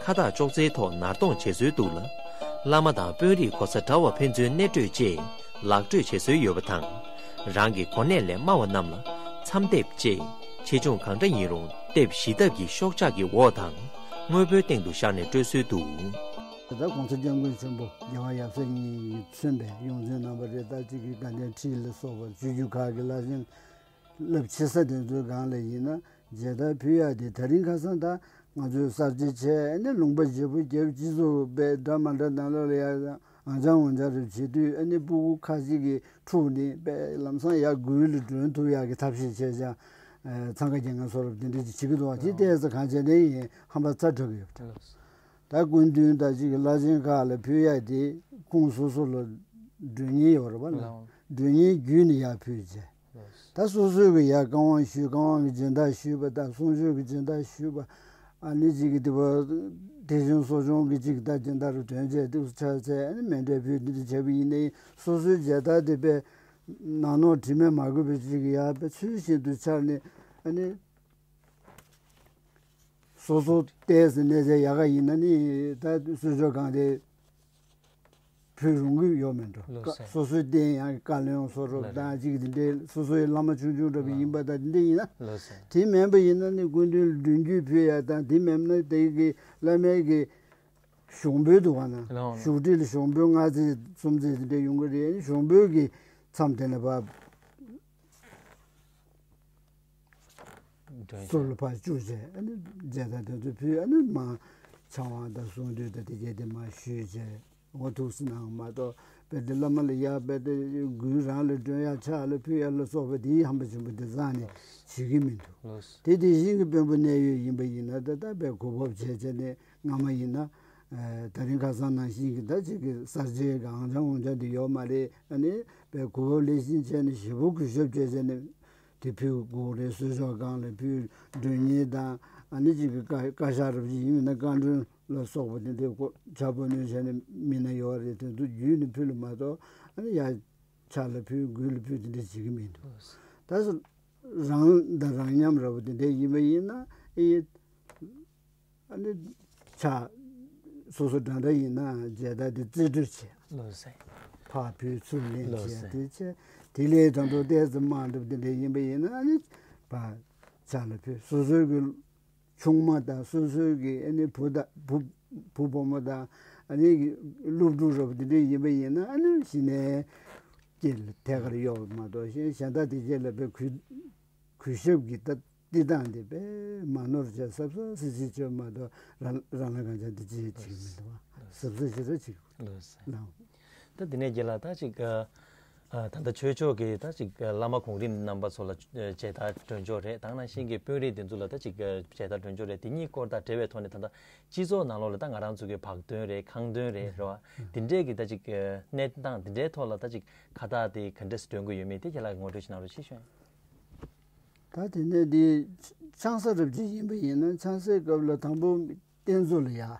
ཁ་བཏགས་ཅོག་ཙེའི་ཐོག་ནར་གཏོང་བྱེད་སྲོལ་འདུག་ལ། བླ་མ་དང་དཔོན་རིགས་གོ་ས་འདྲ་བ་ཕན་ཚུན་གནས་སྤྲོད་ཅེས་ལག་སྤྲོད་བྱེད་སྲོལ་ཡོད་པ་དང་། རང་གི་གོ་གནས་ལས་དམའ་བ་རྣམས་ལ་མཚམས་འདེབས་ཅེས་ཆེ་ཆུང་གང་འདྲ་ཡིན་རུང་ལྟེབ་བཞི་ལྟབ་ཀྱི་ཤོག་ཆག་གི་འོག་དང་དངོས་པོའི་སྟེང་དུ་བཞག་ནས་སྤྲོད་སྲོལ་འདུག་ད་ལྟ་གོང་ས་སྐྱབས་མགོན་ཆེན་པོ་རྒྱལ་བ་ཡབ་སྲས་གཉིས་ཀྱིས་མཚོན་པའི་ཡོངས་འཛིན་རྣམ་པ་རེ་ལྟར་གཅིག་གི་དགའ་ལྡན་ཁྲི་ལ་སོགས་པ་ཆོས་བརྒྱུད་ཁག་གི་བླ་ཆེན་རླབས་ཆེ་ས་དེ་ཚོའི་སྒང་ལ་ཡིན་ན་མཇལ་དར་ཕུལ་ཡག་དེ་ད་རིང་ཁ་སང་ད་ང་ཚོས་གསར་བརྗེ་བྱས་ནས་ལུང་པ་བརྗེ་པོ་བརྒྱབ་སྤྱི་ཚོགས་པའི་འདྲ་མ་འདྲ་ནང་ལོགས་ལ་ཡ་ཨང་ཅང་འོང་ཅང་རེ་བྱེད་དུས་ཨ་ནི་སྤུ་གུ་ཁ་ཅིག་གི་འཁྲུག་ནས་པས་ལམ་སང་ཡར་དགུན་ལ་སྒྲོན་ཐུབ་ཡག་གི་ཐབས་ཤེས་བྱས་ཀྱང་། འཚང་ཁ་རྒྱག་མཁན་སོགས་དེ་འདྲ་ཅིག་བྱེད་ཀྱི་འདུག་བ་དེ་ལྟས་ཙང་གང་བྱས་ནས་ཡིན་ཧམ་པ་ཚ་དྲག་གི་ཡོད་པ་རེད། ད་སྐུ་མདུན་དང་གཅིག་གི་བླ་ཆེན་ཁག་ལ་ཕུལ་ཡག་དེ་ཁོང་སོ་སོ་ལ་མགྲོན་གཉེར་ཡོད་རེད་པ་ལ། མགྲོན་གཉེར་བརྒྱུད་ནས་ཡར་ཕུལ་བྱས། ད་སོ་སོའི་གི་ཡར་བཀའ་དབང་ཞུས་བཀའ་དབང་གི་སྦྱིན་བདག་ཞུས་པ་དང་གསུང་ཆོས་ཀྱི་སྦྱིན་བདག་ཞུས་པ། ཨ་ནི་གཅིག་གི་དེ་བ་དེ་བཞིན་གསོ་སྦྱོང་གི་གཅིག་ད་སྦྱིན་བདག་རུ་དོན་བྱས་འདུག་ཆ་ཚད་ཨ་ནི་མཎྜལ་ཕུལ་འདི་འདྲ་བྱས་པ་ཡིན་ནའི་སོ་སོའི་མཇལ་དར་དེ་པས་ནང་ནོར་དྲི་མས་མ་གོས་པའི་གཅིག་གི་ཡར་པས་ཚུལ་བཞིན་དུ་འཆར་ནས་ཨ་ནི། སོ་སོ་ལྟས་ཟིན་ནས་ཟེར་ཡག་ག་ཡིན་ན་ནི་ད་གསོལ་མཆོད་གང་དེ་ཕུལ་རུང་གི་ཡོད་མེད་འགྲོ། ལགས་སོ། སོ་སོའི་རྟེན་ཡང་བཀའ་བློན་སོ་རོབ་ལགས་དང་གཅིག་དེ་འདྲའི་སོ་སོའི་བླ་མ་ཆུང་ཆུང་འདྲ་པོ་ཡིན་པ་དང་དེ་འདྲ་ཡིན་ན། ལགས་སོ། དེ་མིན་པ་ཡིན་ན་ནི་སྐུ་མདུན་མགྲོན་བརྒྱུད་ཕུལ་ཡག་དང་དེ་མིན་ན་དེ་གི་བླ་མའི་གི་ཞུགས་འབུལ་འདུག་ག་ན། ལགས་སོ། བཞུགས་ཁྲི་ལ་ཞུགས་འབུལ་ལྔ་ཚིག་གསུམ་ཚིག་དེ་འདྲ་ཡོང་གི་རེད། ཞུགས་འབུལ་གི་མཚམས་དེ་ནས་བབ། སུ་ལ་ཕར་བཅུག་བྱས་ཨ་ནི་མཇལ་དར་དེ་ཚོ་ཕུལ་ཨ་ནི་མ་ཕྱག་དབང་དང་གསུང་འདུས་དང་དེ་གྱད་དེ་མ་ཞུས་བྱས་འོ་ཐུགས་སུ་གནང་མ་གཏོགས་དཔེ་དེ་བླ་མ་ལ་ཡག་དཔེ་དེ་དགུན་རང་ལ་སྒྲོན་ཡག་ཕྱག་ལ་ཕུལ་ཡག་ལ་སོགས་པ་དེའི་ཧམ་པ་ཆེན་པོ་དེ་རྩ་ནས་བྱེད་ཀྱི་མི་འདུག་དེ་དེ་བཞིན་གྱི་དཔོན་པོ་གནད་ཡོད་ཡིན་པ་ཡིན་ན་ད་ལྟ་དཔེ་གོ་བབ་བྱས་བྱས་ནས་སྔ་མ་ཡིན་ན་ད་རིང་ཁ་སང་ནང་བཞིན་གྱི་ད་ཅིག་གི་གསར་བརྗེའི་གང་བྱང་འོང་བྱང་དེ་ཡོད་མ་རེད། ཨ་ནི་དཔེ་གོ་བབ་ལེགས་ཤིང་བྱས་ནས་ཞེ་པོ་གུས་ཞབས་བྱས་བྱས་ནས། དེ་ཕུལ་དགོས་རེད། གསོལ་ཆོག་སྒང་ལ་ཕུལ་མགྲོན་གཉེར་དང་ཨ་ནི་གཅིག་གི་བཀའ་བཀའ་ཤག་རབ་ཅིག་ཡིན་མིན་ན་བཀའ་མགྲོན་ལ་སོགས་པ་དེ་འདྲའི་སྐོར་བྱ་བ་ནོས་བྱས་ནས་མི་སྣ་ཡོད་རེད། དེ་ཚོ་བརྒྱུད་ནས་ཕུལ་ལ་མ་གཏོགས་ཨ་ནི་ཡ་ ཕྱག་ལ་ཕུལ། མགུལ་ལ་ཕུལ། དེ་འདྲ་བྱེད་ཀྱི་མི་འདུག། ད་རང་དང་རང་མཉམ་འདྲ་པོ་དེ་འདྲ་ཡིན་པ་ཡིན་ན་ཨེ། ཨ་ནི་ཕྱག་སོ་སོ་འདྲ་འདྲ་ཡིན་ན་མཇལ་དར་དེ་རྩིས་སྤྲོད་བྱེད། ལགས་སོ། ཕར་ཕུལ་ཚུར་ལེན་ལགས་བྱེད། སོ། དེ་བྱས་དེ་ལས་ད་དུང་ཏོག་ཙམ་མང་འདུག། དེ་འདྲ་ཡིན་པ་ཡིན་ན་ཨ་ནི་ཕར་ཕྱག་ལ་ཕུལ། སོ་སོའི་གི་ཆུང་མ་དང་སོ་སོའི་གི་ཨ་ནི་བུ་དང་བུ་བུ་བུ་མོ་དང་ཨ་ནི་སློབ་ཕྲུག་འདྲ་པོ་དེ་འདྲ་ཡིན་པ་ཡིན་ན་ཨ་ནི་གཞི་ནས་སྐྱེལ་ཐད་ཀར་གཡོག་མ་གཏོགས་གཞན་གཞན་དག་དེ་རྗེས་ལ་དཔེ་གུས་གུས་ཞབས་ཀྱི་ད་བསྟི་སྟངས་དེ་དཔེ་མ་ནོར་བྱས་གཟབ་གཟབ་སིག་སིག་བྱས་མ་གཏོགས་རང་རང་ལ་གང་ཆ་དེ་ཅི་བྱེད་ཀྱི་མི་འདུག་བ། གཟབ་གཟབ་ཞེ་དྲག་བྱེད་དགོས། ལགས་སོ། ལགས། ད་དེ་ནས་རྒན་ལགས་ད་ཅིག་ཨ། ད་ལྟ་ཆོས་ཕྱོགས་ཀྱི་ད་ཅིག་བླ་མ་གོང་རིམ་རྣམ་པ་ཚོ་ལ་མཇལ་དར་སྒྲོན་ཆོག་རེད། ད་ག་ནང་བཞིན་གྱི་དཔོན་རིགས་དེ་ཚོ་ལ་ད་ཅིག་མཇལ་དར་སྒྲོན་ཆོག་རེད། དེ་གཉིས་སྐོར་དང་འབྲེལ་བའི་ཐོག་ནས་ད་ལྟ་སྤྱི་ཚོགས་ནང་ལོགས་ལ་ད་ང་རང་ཚོ་གི་བག་སྟོན་རེད། ཁང་སྟོན་རེད། རེད་བ། དེ་འདྲས་ཀྱི་ད་ཅིག་གནས་སྟངས་དེ་འདྲའི་ཐོག་ལ་ད་ཅིག་ཁ་བཏགས་དེ་ག་འདྲས་སྒྲོན་གྱི་ཡོད་མེད་དེ་རྒན་ལགས་ངོ་སྤྲོད་ཞིག་གནང་རོགས་ཞེས་ཞུ། ད་དེ་ནས་དེ་ཆང་ས་རབ་རྒྱས་ཡིན་པ་ཡིན་ན་ཆང་སའི་སྐབས་ལ་དང་པོ་རྟེན་གཙོ་ལ་ཡ།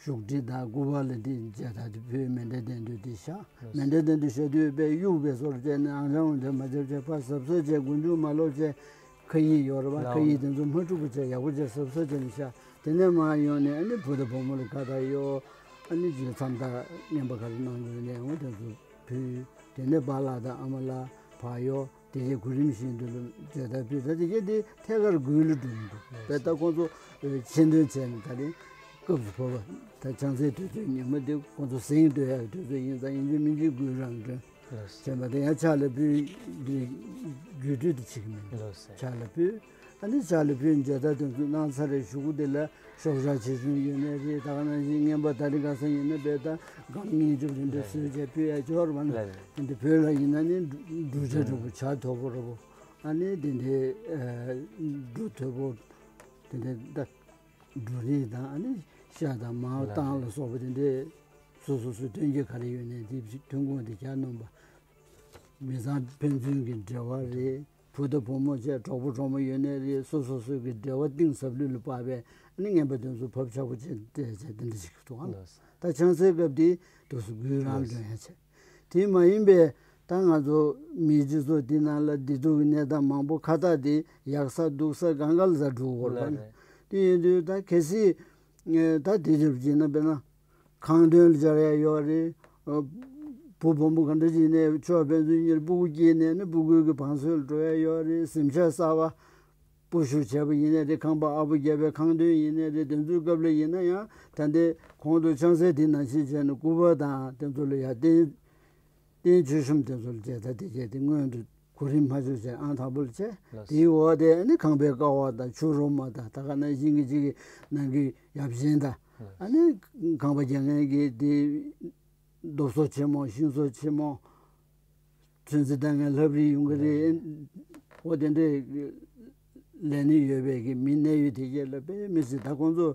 བཞུགས་ཁྲི་དང་སྐུ་པར་ལ་དེ་མཇལ་དར་དེ་ཕུལ། མཎྜལ་སྟན་དུས་དེ་བཞག། མཎྜལ་སྟན་དུས་བཞག་དུས་དཔེ་གཡུག་པའི་བཟོ་འདྲ་བྱས་ནས་ཨང་གྲངས་འོང་དེ་མ་བརྒྱབ་བྱས་ཕར་གཟབ་གཟབ་བྱས་མགོ་མཇུག་མ་ལོག་བྱས། ཁ་ཡིག་ཡོད་རེད་བ། ལགས། ཁ་ཡིག་དེ་ཚོ་མ་འཁྲུག་པ་བྱས་ཡག་པོ་བྱས་གཟབ་གཟབ་བྱས་ནས་བཞག། དེ་ནས་མར་ཡོང་ནས་ཨ་ནི་བུ་དང་བུ་མོ་ལ་ཁ་བཏགས་གཡོག། ཨ་ནི་རྗེས་མཚམས་བཏགས་རྔན་པ་ག་རེ་གནང་དགོས་ནས་འོང་དེ་ཚོ་ཕུལ། དེ་ནས་པཱ་ལགས་དང་ཨ་མ་ལགས་ཕར་གཡོག། དེ་རྗེས་གོ་རིམ་བཞིན་དུ་མཇལ་དར་ཕུལ། ད་དེ་རྗེས་དེ་ཐད་ཀར་མགུལ་ལ་སྒྲོན་འདུག། དཔེ་ད་ཁོང་ཚོ་ཆེ་འདོན་བྱས་ནས་ད་རིང་སྐབས་སུ་བབས་པ། ད་ཆང་སའི་དུས་ཚོད་ཉིན་མོ་དེ་ཁོང་ཚོ་གཟེངས་སྟོན་ཡག་དུས་ཚོད་ཡིན་ཙང་ཡིན་གཅིག་མིན་གཅིག་མགུལ་རང་སྒྲོན་བྱས་པ་དེ་ཡང་ཕྱག་ལ་ཕུལ་དེ་རྒྱུད་སྤྲོད་དེ་བྱེད་ཀྱི་མིན་འདུག། ཕྱག་ལ་ཕུལ། ཨ་ནི་ཕྱག་ལ་ཕུལ་མཇལ་དར་དེ་ཚོ་གནང་ཚར་རེ་གཞུག་གུ་དེ་ལ་ཤོག་བྱང་ཆེ་ཆུང་ཡོད་ནའི་རེད། ད་ག་ནང་བཞིན་རྔན་པ་ད་རེས་ག་ས་ཡིན་ན་དཔེ་ད་སྒམ་ཉིས་བཅུ་དེ་འདྲ་བཟོས་བྱས་ཕུལ་ཡ་ཅིག་ཡོད་རེད་བ། ལགས་རེད། དེ་འདྲ་བོད་ལ་ཡིན་ན་ནི་འབྲུ་འབྲུ་ཆ་འདྲ་པོ་ཇ་དོད་པོ་འདྲ་པོ། ཨ་ནི་དེ་འདྲའི་ཨ་འབྲུ་དོད་པོ་དེ་འདྲའི་ད་འབྲུ་རིགས་དང་ཨ་ནི་ཤ་དང་མར་ལགས་བཏང་ལ་སོགས་པ་དེ་འདྲའི་སོ་སོ་སོའི་ཐོན་སྐྱེད་ག་རེ་ཡོད་ནའི་དེ་ཐོན་ཁུངས་དེ་ཇ་སྣོམ་པ། མི་ཚང་ཕན་ཚུན་གྱི་འབྲེལ་བ་རེད། བུ་དང་བུ་མོ་བཅས་གྲོགས་པོ་གྲོགས་མོ་ཡོད་ནའི་རེད། སོ་སོ་སོ་གི་འབྲེལ་བ་གཏིང་ཟབ་ལྷོད་ལ་དཔག་པའི་ཨ་ནི་རྔན་པ་དེ་ཚོ་བབ་ཆགས་པོ་བྱས་སྤྲད་བྱས་དེ་འདྲ་ཞིག་འདུག་ཨང་། ལགས་སོ། ད་ཆང་སའི་སྐབས་དེ་དུས་སུ་མགུལ་རང་ལགས་སོ། སྒྲོན་ཡ་བྱས། དེ་མ་ཡིན་པའི་ད་ང་ཚོ་མིའི་སྤྱི་ཚོགས་འདི་ནང་ལ་བདེ་སྡུག་གི་གནས་སྟངས་མང་པོ་ཁ་བཏགས་དེ་ཡག་ས་སྡུག་ས་གང་ག་ལ་ཟ་འགྲོ་དགོས་རེད་པ། ལགས་རེད། དེ་ཡིན་དུས་ད་གལ་སྲིད་ད་དེ་ཅིག་བྱས་ན་དཔེར་ན། ཁང་སྟོན་ལ་སྦྱར་ཡ་ཡོད་རེད། ཨ། བུ་བུ་མོ་ག་འདྲ་ཅིག་ནས་ཕྱོགས་ཕན་ཚུན་གཉིས་ལ་སྤུ་གུ་སྐྱེས་ནས་ནི་སྤུ་གུའི་གི་བང་སོ་ལ་འགྲོ་ཡ་ཡོད་རེད། གཟིམ་ཤག་གསར་པ་སྤོ་བཤུད་བྱས་པ་ཡིན་ནའི་རེད། ཁང་པ་ཨ་པོ་བརྒྱབ་པའི་ཁང་སྟོན་ཡིན་ནའི་རེད། དེ་ཚོའི་སྐབས་ལ་ཡིན་ན་ཡང་ད་ལྟའི་གོང་དུ་ཆང་སའི་དེ་ནང་བཞིན་བྱས་ནས་སྐུ་པར་དང་དེ་ཚོ་ལ་ཡ་རྟེན། རྟེན་མཆོད་གཤོམ་དེ་ཚོ་ལ་མཇལ་དར་དེ་བྱས་ཏེ་སྔོན་དུ་གོ་རིམ་སྨྲ་བརྗོད་བྱས་ཨང་དང་པོ་ལ་བྱས། ལགས་སོ། དེའི་འོག་དེ་ནི་ཁང་པའི་ཀ་བ་དང་ཆུ་རོ་མ་དང་ད་ག་ནང་བཞིན་གྱི་གཅིག་གི་ནང་གི་ཡབ་ཆེན་དང་། ལགས་སོ། ཨ་ནི་ཁང་པ་རྒྱག་མཁན་གྱི་དེ་རྡོ་བཟོ་ཆེན་མོ་ཤིང་བཟོ་ཆེན་མོ། ཚོན་རྩི་བཏང་མཁན་ལྷ་བྲིས་ཡོང་གི་རེད། ལགས་སོ། འོ་དེ་འདྲའི་ལས་ནི་ཡོད་པའི་གི་མི་གནད་ཡོད་དེ་གྱད་ལ་དཔེ་མི་སྲིད་ད་ཁོང་ཚོ་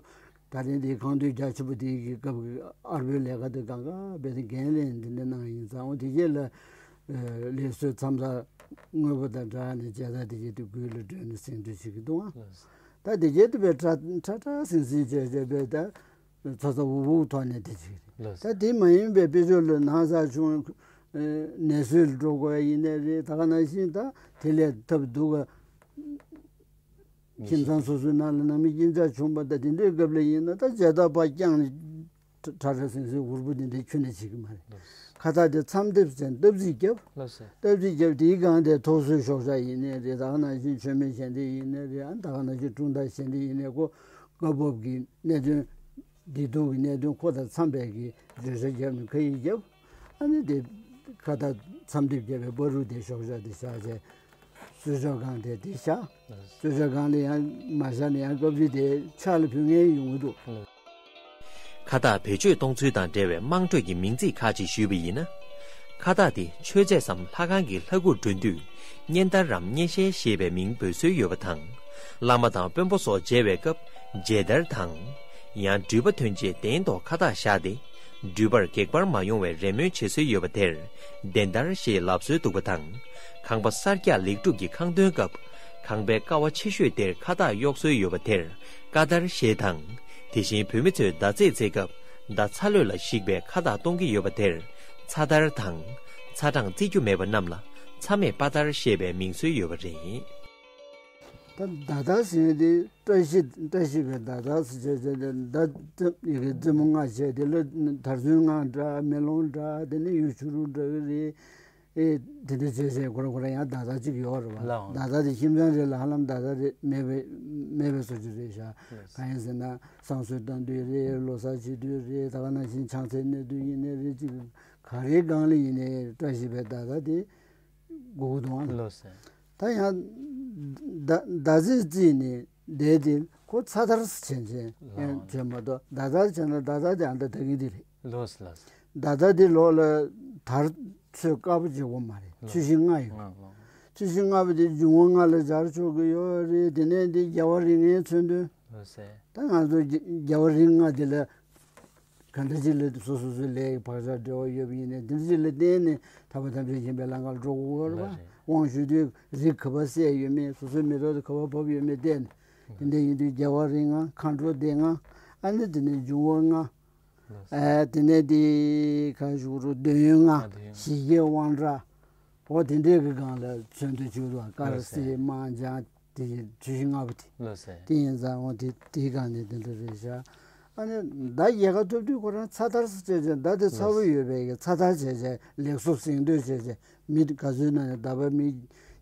ད་རིང་དེ་ཁང་སྟོན་རྒྱ་ཆེན་པོ་དེ་གི་སྐབས་ཀྱི་ཨར་པོའི་ལས་ཀ་དེ་གང་ག་དཔེ་དེ་འགན་ལེན་དེ་འདྲ་གནང་ཡིན་ཙང་འོ་དེ་གྱད་ལ་ལས་གསོལ་མཚམས་བསགས་དངོས་པོ་དང་སྦྲགས་ནས་མཇལ་དར་དེ་གྱད་དེ་མགུལ་ལ་སྒྲོན་ནས་གཟེངས་བསྟོད་བྱེད་ཀྱི་འདུག་ཨང་། ད་དེ་གྱད་དེ་དཔེ་ཁྲ་ཁྲ་ཁྲ་ཟིང་ཟིང་བྱས་བྱས་དཔེ་ད། ཚ་ཚ་འུར་འུར་ཐོག་ནས་དེ་ཅིག་རེད། ལགས་སོ། ད་དེ་མ་ཡིན་པའི་དཔེ་ཆོས་ལ་ན་ཚ་བྱུང་། ཨེ། ནད་གསོས་ལ་འགྲོ་དགོས་ཡ་ཡིན་ནའི་རེད། ད་ག་ནང་བཞིན་ད་དེ་ལས་ཐབས་སྡུག་ག་ཁྱིམ་ཚང་སོ་སོའི་ནང་ལ་ནང་མི་སྐྱིད་ཆགས་བྱུང་བ་ད་དེ་འདྲའི་སྐབས་ལ་ཡིན་ན་ད་མཇལ་དར་ཕར་བརྐྱངས་ནས་ཁྲ་ཁྲ་ཟིང་ཟིང་འུར་པོ་དེ་འདྲའི་ཁྱོན་ནས་བྱེད་ཀྱི་མ་རེད། ལགས་སོ། ཁ་བཏགས་དེ་མཚམས་འདེབས་ཟེར་སྟབས་གཅིག་བརྒྱབ། ལགས་སོ། སྟབས་གཅིག་བརྒྱབ་དེའི་སྒང་དེ་ཐོག་སོའི་ཤོག་བྱང་ཡིན་ནའི་རེད། ད་ག་ནང་བཞིན་མཆོད་མེ་ཞལ་འདེབས་ཡིན་ནའི་རེད། ཨ། ད་ག་ནང་བཞིན་དཀྲུག་མདའ་ཞལ་འདེབས་ཡིན་ནའི་ཁོ་སྐབས་བབ་ཀྱི་གནད་དོན། བདེ་སྡུག་གི་གནད་དོན་ཁོ་དང་འཚམས་པའི་གི་བརྗོད་བྱ་བརྒྱབ་ནས་ཁ་ཡིག་བརྒྱབ། ཨ་ནི་དེ་ཁ་བཏགས་མཚམས་འདེབས་བརྒྱབ་པའི་བར་དུ་དེ་ཤོག་བྱང་དེ་བཞག་བྱས། གསོལ་ཇ་སྒང་དེ་དེ་བཞག། གསོལ་ཇ་སྒང་ལ་ཡང་མ་བཞག་ན་ཡང་སྐབས་རེ་དེ་ཕྱག་ལ་ཕུལ་མཁན་ཡོང་གི་འདུག། ཁ་བཏགས་བེད་སྤྱོད་གཏོང་ཚུལ་དང་འབྲེལ་བའི་དམངས་ཁྲོད་ཀྱི་མིང་ཚིག་ཁག་ཅིག་ཞུས་པ་ཡིན་ན། ཁ་བཏགས་དེ་མཆོད་རྫས་སམ་ལྷ་ཁང་གི་ལྷ་སྐུ་སྒྲོན་དུས། སྙན་དར་རམ་སྙན་ཤལ་ཞེས་པའི་མིང་འབོད་སྲོལ་ཡོད་པ་དང་། བླ་མ་དང་དཔོན་པོ་སོགས་མཇལ་བའི་སྐབས་མཇལ་དར་དང་། ཡང་འགྲུལ་པ་ཐོན་རྗེས་གདན་ཐོག་ཁ་བཏགས་བཞག་སྟེ། འགྲུལ་པར་གེགས་བར་མ་ཡོང་བའི་རེ་སྨོན་བྱེད་སྲོལ་ཡོད་པ་དེར་གདན་དར་ཞེས་ལབ་སྲོལ་འདུག་པ་དང་། ཁང་པ་གསར་རྒྱག་ལེགས་གྲུབ་ཀྱི་ཁང་སྟོན་སྐབས། ཁང་པའི་ཀ་བ་ཆེ་ཤོས་དེར་ཁ་བཏགས་གཡོག་སྲོལ་ཡོད་པ་དེར་ཀ་དར་ཞེས་དང་། དེ་བཞིན་བོད་མི་ཚོས་མདའ་རྩེད་རྩེད་སྐབས་མདའ་ཚ་ལོད་ལ་གཞིགས་པའི་ཁ་བཏགས་གཏོང་གི་ཡོད་པ་དེར། ཚ་དར་དང་། ཚ་གྲང་བརྩི་རྒྱུ་མེད་པ་རྣམས་ལ་ཚ་མེད་དཔའ་དར་ཞེས་པའི་མིང་སྲོལ་ཡོད་པ་རེད། ད་ཟླ་དར་ཟེར་ཡས་དེ་བཀྲ་ཤིས་བཀྲ་ཤིས་པའི་ཟླ་དར་ཟེར་བྱས་བྱས་ཏེ་ཟླ་ཙམ་ཡི་གེ་རྩེ་མོ་ལྔ་བྱས་དེ་ལ་དར་ཚོན་ལྔ་འདྲ་མེ་ལོང་འདྲ་དེ་ནས་གཡུ་བྱུ་རུ་འདྲ་གི་རེད། ཨེ་དེ་འདྲ་བྱས་བྱས་ཁོ་རང་ཁོ་རང་ཡང་ཟླ་དར་གཅིག་ཡོད་རེད་བ། ལའང་ཟླ་དར་དེ་ཁྱིམ་ཚང་རེ་ལ་ཧ་ལམ་ཟླ་དར་རེ་མེད་པའི་མེད་པའི་བཟོ་བཅོས་རེད་ཤག་ལགས། གང་ཡིན་ཟེར་ན་བསང་གསོལ་བཏང་དུས་རེད། ལོ་གསར་བྱེད་དུས་རེད། ད་ག་ནང་བཞིན་ཕྱག་འཚལ་གནང་དུས་ཡིན་ནའི་རེད། གཅིག་ག་རེའི་སྒང་ལ་ཡིན་ནའི་བཀྲ་ཤིས་པའི་ཟླ་དར་དེ་དགོས་ཀྱི་འདུག་ཨང་། ལགས་སོ། ད་ཡང་ཟླ་ཟླ་ཚེས་བརྩིས་ནས་བསྡད་དེ་ཁོ་ཚ་དར་བྱས་བྱས་ཡང་བྱས་མ་གཏོགས་ཟླ་དར་བྱས་ན་ཟླ་དར་དེ་ཨ་མདའ་ད་གིན་དེ་རེད། ལགས་སོ་ལགས་སོ། ཟླ་དར་དེ་ལོགས་ལ་དར་ཚོད་དཀར་པོ་བྱེད་དགོས་མ་རེད། ལགས། ཚོས་གཞི་ལྔ་ཡོད། ལགས་ལགས། ཚོས་གཞི་ལྔ་པོ་དེ་འབྱུང་བ་ལྔ་ལ་སྦྱར་ཆོག་གི་ཡོད་རེད། དེ་ནས་འདི་རྒྱལ་བ་རིགས་ལྔའི་མཚོན་དོན། ལགས་སོ། ད་ང་ཚོ་རྒྱལ་བ་རིགས་ལྔ་དེ་ལ་ག་འདྲ་ཅིག་ལ་སོ་སོ་སོའི་ལས་ཀྱི་བག་ཆགས་འབྲེལ་བ་ཡོད་པ་ཡིན་ནའི་དེ་འདྲ་ཅིག་ལ་བརྟེན་ནས་ཐར་པ་ཐམས་ཅད་མཁྱེན་པའི་ལམ་ཁར་འགྲོ་དགོས་རེད་པ། ལགས་རེད། དབང་ཞུ་དུས་རིགས་ག་པར་གསལ་ཡོད་མེད། སོ་སོའི་མེ་ཏོག་དེ་ག་པར་བབས་ཡོད་མེད་བལྟས་ནས། དེ་འདྲ་ཡིན་དུས་རྒྱལ་བ་རིགས་ལྔ། མཁའ་འགྲོ་སྡེ་ལྔ། ཨ་ནི་དེ་ནས་འབྱུང་བ་ལྔ། ལགས་སོ། ཨ་དེ་ནས་དེ་ག་ཞུ་རུ་འདོད་ཡོན་ལྔ། ཨ་འདོད་ཡོན། ཞི་རྒྱས་དབང་དྲག་འོ་དེ་འདྲའི་གི་སྒང་ལ་མཚོན་དོན་བྱེད་དུ་དཀར། ལགས་སོ། སེར་དམར་ལྗང་དེ་ཚོས་གཞི་ལྔ་པོ་དེ། ལགས་སོ། དེ་ཡིན་ཙང་འོ་དེ་དེའི་སྒང་ནས་དེ་འདྲ་རེད་ཤག་ཨ་ནི་ཟླ་རྒྱལ་ཁ་ཐོབ་དུས་ཁོ་རང་ཚ་དར་ཟེར་བྱས་ཟླ་དེ་ཚ་པོ། ལགས་སོ། ཡོད་པའི་གི་ཚ་དར་བྱས་བྱས་ལེགས་སོ་གཟེངས་བསྟོད་བྱས་བྱས་མི་ག་ཚོད་ན་ནས་ཟླ་བ་མི་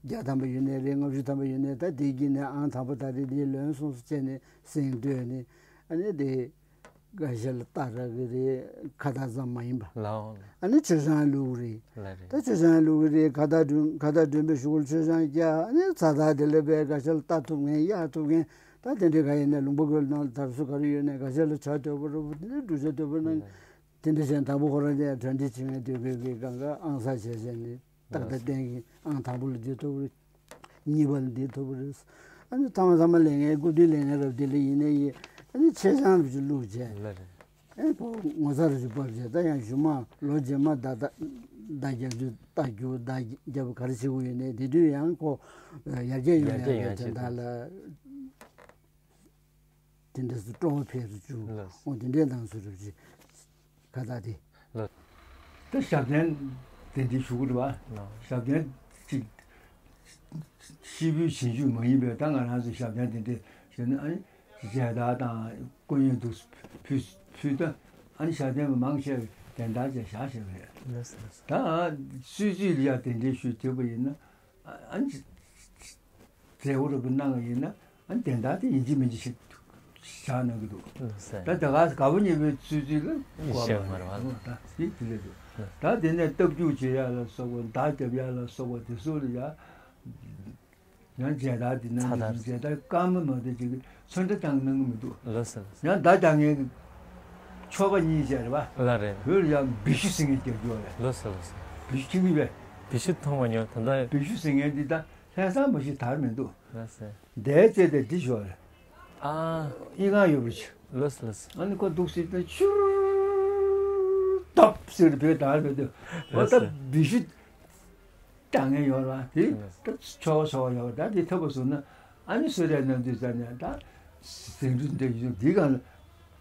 བརྒྱ་ཐམ་པ་ཡོད་ནའི་རེད། ལྔ་བཅུ་ཐམ་པ་ཡོད་ནའི་ད་དེའི་དཀྱིལ་ནས་ཨང་དང་པོ་ད་རེས་འདི་ལོན་སོང་ཟེར་བྱས་ནས་གཟེངས་བསྟོད་ནས་ཨ་ནི་དེ། འགའ་ཤས་ལ་རྟ་རག་གི་རེད། ཁ་བཏགས་ཙམ་མ་ཡིན་པ། ལའོ། ཨ་ནི་མཆོད་ཆང་བླུགས་རེད། ལགས་རེད། ད་མཆོད་ཆང་བླུགས་གི་རེད། ཁ་བཏགས་སྒྲོན་ཁ་བཏགས་སྒྲོན་པའི་གཞུག་ལ་མཆོད་ཆང་རྒྱག་ཨ་ནི་ཚ་ཐག་དེ་ལ་བས་འགའ་ཤས་ལ་རྟ་ཐུབ་མཁན་གཡག་ཐུབ་མཁན་ད་དེ་འདྲའི་ག་ཡིན་ནའི་ལུང་པ་ཁུལ་ནང་ལ་དར་སྲོལ་ག་རེ་ཡོད་ནའི་འགའ་ཤས་ལ་ཇ་དོད་པོ་རོ་པོ་དེ་འདྲའི་འབྲུ་ཆ་དོད་པོ་གནང་། ལགས། དེ་འདྲ་བྱས་དང་པོ་ཁོ་རང་ཚོས་གྲ་སྒྲིག་བྱེད་མཁན་དེ་དགོས་གི་གང་ག་ཨང་གསར་བྱས་བྱས་ནས། ཏག་ཏག་གཏན་གྱི་ཨང་དང་པོ་ལ་འདི་ཐོབ་རེད། གཉིས་པ་ལ་འདི་ཐོབ་རེད། ཨ་ནི་ཐ་མ་ཐ་མ་ལས་ངན་སྐུ་མདུན་ལས་ངན་རབ་སྡེ་ལ་ཡིན་ནའི་ཡིན། ཨ་ནི་ཆེ་ཆང་རུ་ཅིག་བླུགས་བྱས། ལགས་རེད། ཨ་ནི་ཕོ་ངོ་ཚ་རུ་ཅིག་ཕབ་བྱས། ད་ཡང་གཞུག་མ་ལོ་རྗེས་མ་ཟླ་ཟླ་ཟླ་རྒྱབ་རྒྱུ་རྟ་རྒྱུག་ཟླ་རྒྱབ་ག་རེ་བྱེད་དགོས་ཡོད་ནའི་དེ་དུས་ཡང་ཁོ་ཡར་རྒྱས་ཡོང་ཡར་རྒྱས་ཡོང་ཡག་ཡག་དོན་དག་ལ། དེ་འདྲ་སུ་སྤྲོ་བོ་འཕེལ་རུ་བཅུག་ལགས། འོ་དེ་འདྲའི་ནང་སུ་རུ་ཅིག་ཁ་བཏགས་དེ། ལགས། ད་ཞབས་བརྟན་དེ་འདྲའི་ཞུ་གི་རེད་བ། ལགས། ཞབས་བརྟན་ཅིག་ཤི་བོའི་བྱིན་ཆུ་མ་ཡིན་པའི་ད་ང་རང་ཚོ་ཞབས་བརྟན་དེ་འདྲའི་ཞུ་ན་ཨ་ནི་མཇལ་དར་དང་སྐུ་ཡོན་དུ་ཕུལ་ཕུལ་ད་ཨ་ནི་ཞབས་བརྟན་པ་མང་ཆེ་བས་དན་རྟགས་ཅན་བཞག་བཞག་པ་རེད། ལགས་སོ། ད་སུས་ཚུད་ལ་ཡ་དེ་འདྲའི་ཞུ་ཐུབ་པ་ཡིན་ན་ཨ་ནི། མཛད་སྒོ་རུ་གནང་བ་ཡིན་ན་ཨ་དན་རྟགས་དེ་ཡིན་གཅིག་མིན་གཅིག་ཞིག་བཞག་གནང་གི་འདུག་ད་ད་ག་ག་བུ་ཉེ་བའི་ཚུལ་ཚུལ་ལ་གོ་བ་ཞེས་མ་མ་རེད་བ། རེད་ད་དེ་དེ་ལས་འདུག་ད་དེ་ནས་སྟབས་རྒྱུག་བྱེད་ཡ་ལ་སོགས་པ་མདའ་རྒྱབ་ཡ་ལ་སོགས་པ་དེ་ཚོ་ལ་ཡ་ཡང་མཇལ་དར་དེ་གནང་གི་འདུག་མཇལ་དར་སྐར་མ་མ་དེ་ཅིག་ཚོན་ཁྲ་བཏང་གནང་གི་མི་འདུག་ལགས་སོ་ལགས་སོ། ཡང་མདའ་རྒྱག་མཁན་གྱི་ཆོ་ག་གཉིས་བྱས་རེད་བ། ལགས་རེད། བོད་ལ་ཡང་བི་ཤུ་ཟེར་མཁན་རྒྱག་རྒྱུ་བ་རེད། ལགས་སོ་ལགས་སོ། བི་ཤུ་ཁྱེད་ཀྱིས་བས། བི་ཤུ་མཐོང་མ་མྱོང་ད་ལྟ། བི་ཤུ་ཟེར་མཁན་འདི་ད། ལྷ་ས་མ་ཞིག་དར་མི་འདུག་ལགས་སེ། འདས་ཚེ་དེ་འདི་ཞོར། ཨ། ཨི་ཁང་ཡོད་པར་ཆུ། ལགས་སེ་ལགས་སེ། ཨ་ནི་ཁོ་འདུག་སྲིད་དེ་ཆུར། ཏོབ་ཟེར་བོད་དར་མི་འདུག་འོ་ད་ལགས་སེ། བི་ཤུ་དྲང་ངེས་ཡོད་ར་དེ་ལགས་སེ། ད་ཆོག་ཆོག་ཡོད་ད་དེ་ཐབས་པ་བཟུང་ན་ཨ་ནི་སུ་རེད་ན་འདུག་ཟེར་ནས་ད་ཟིང་འཁྲུག་འདི་ཡོད་འདི་གང་།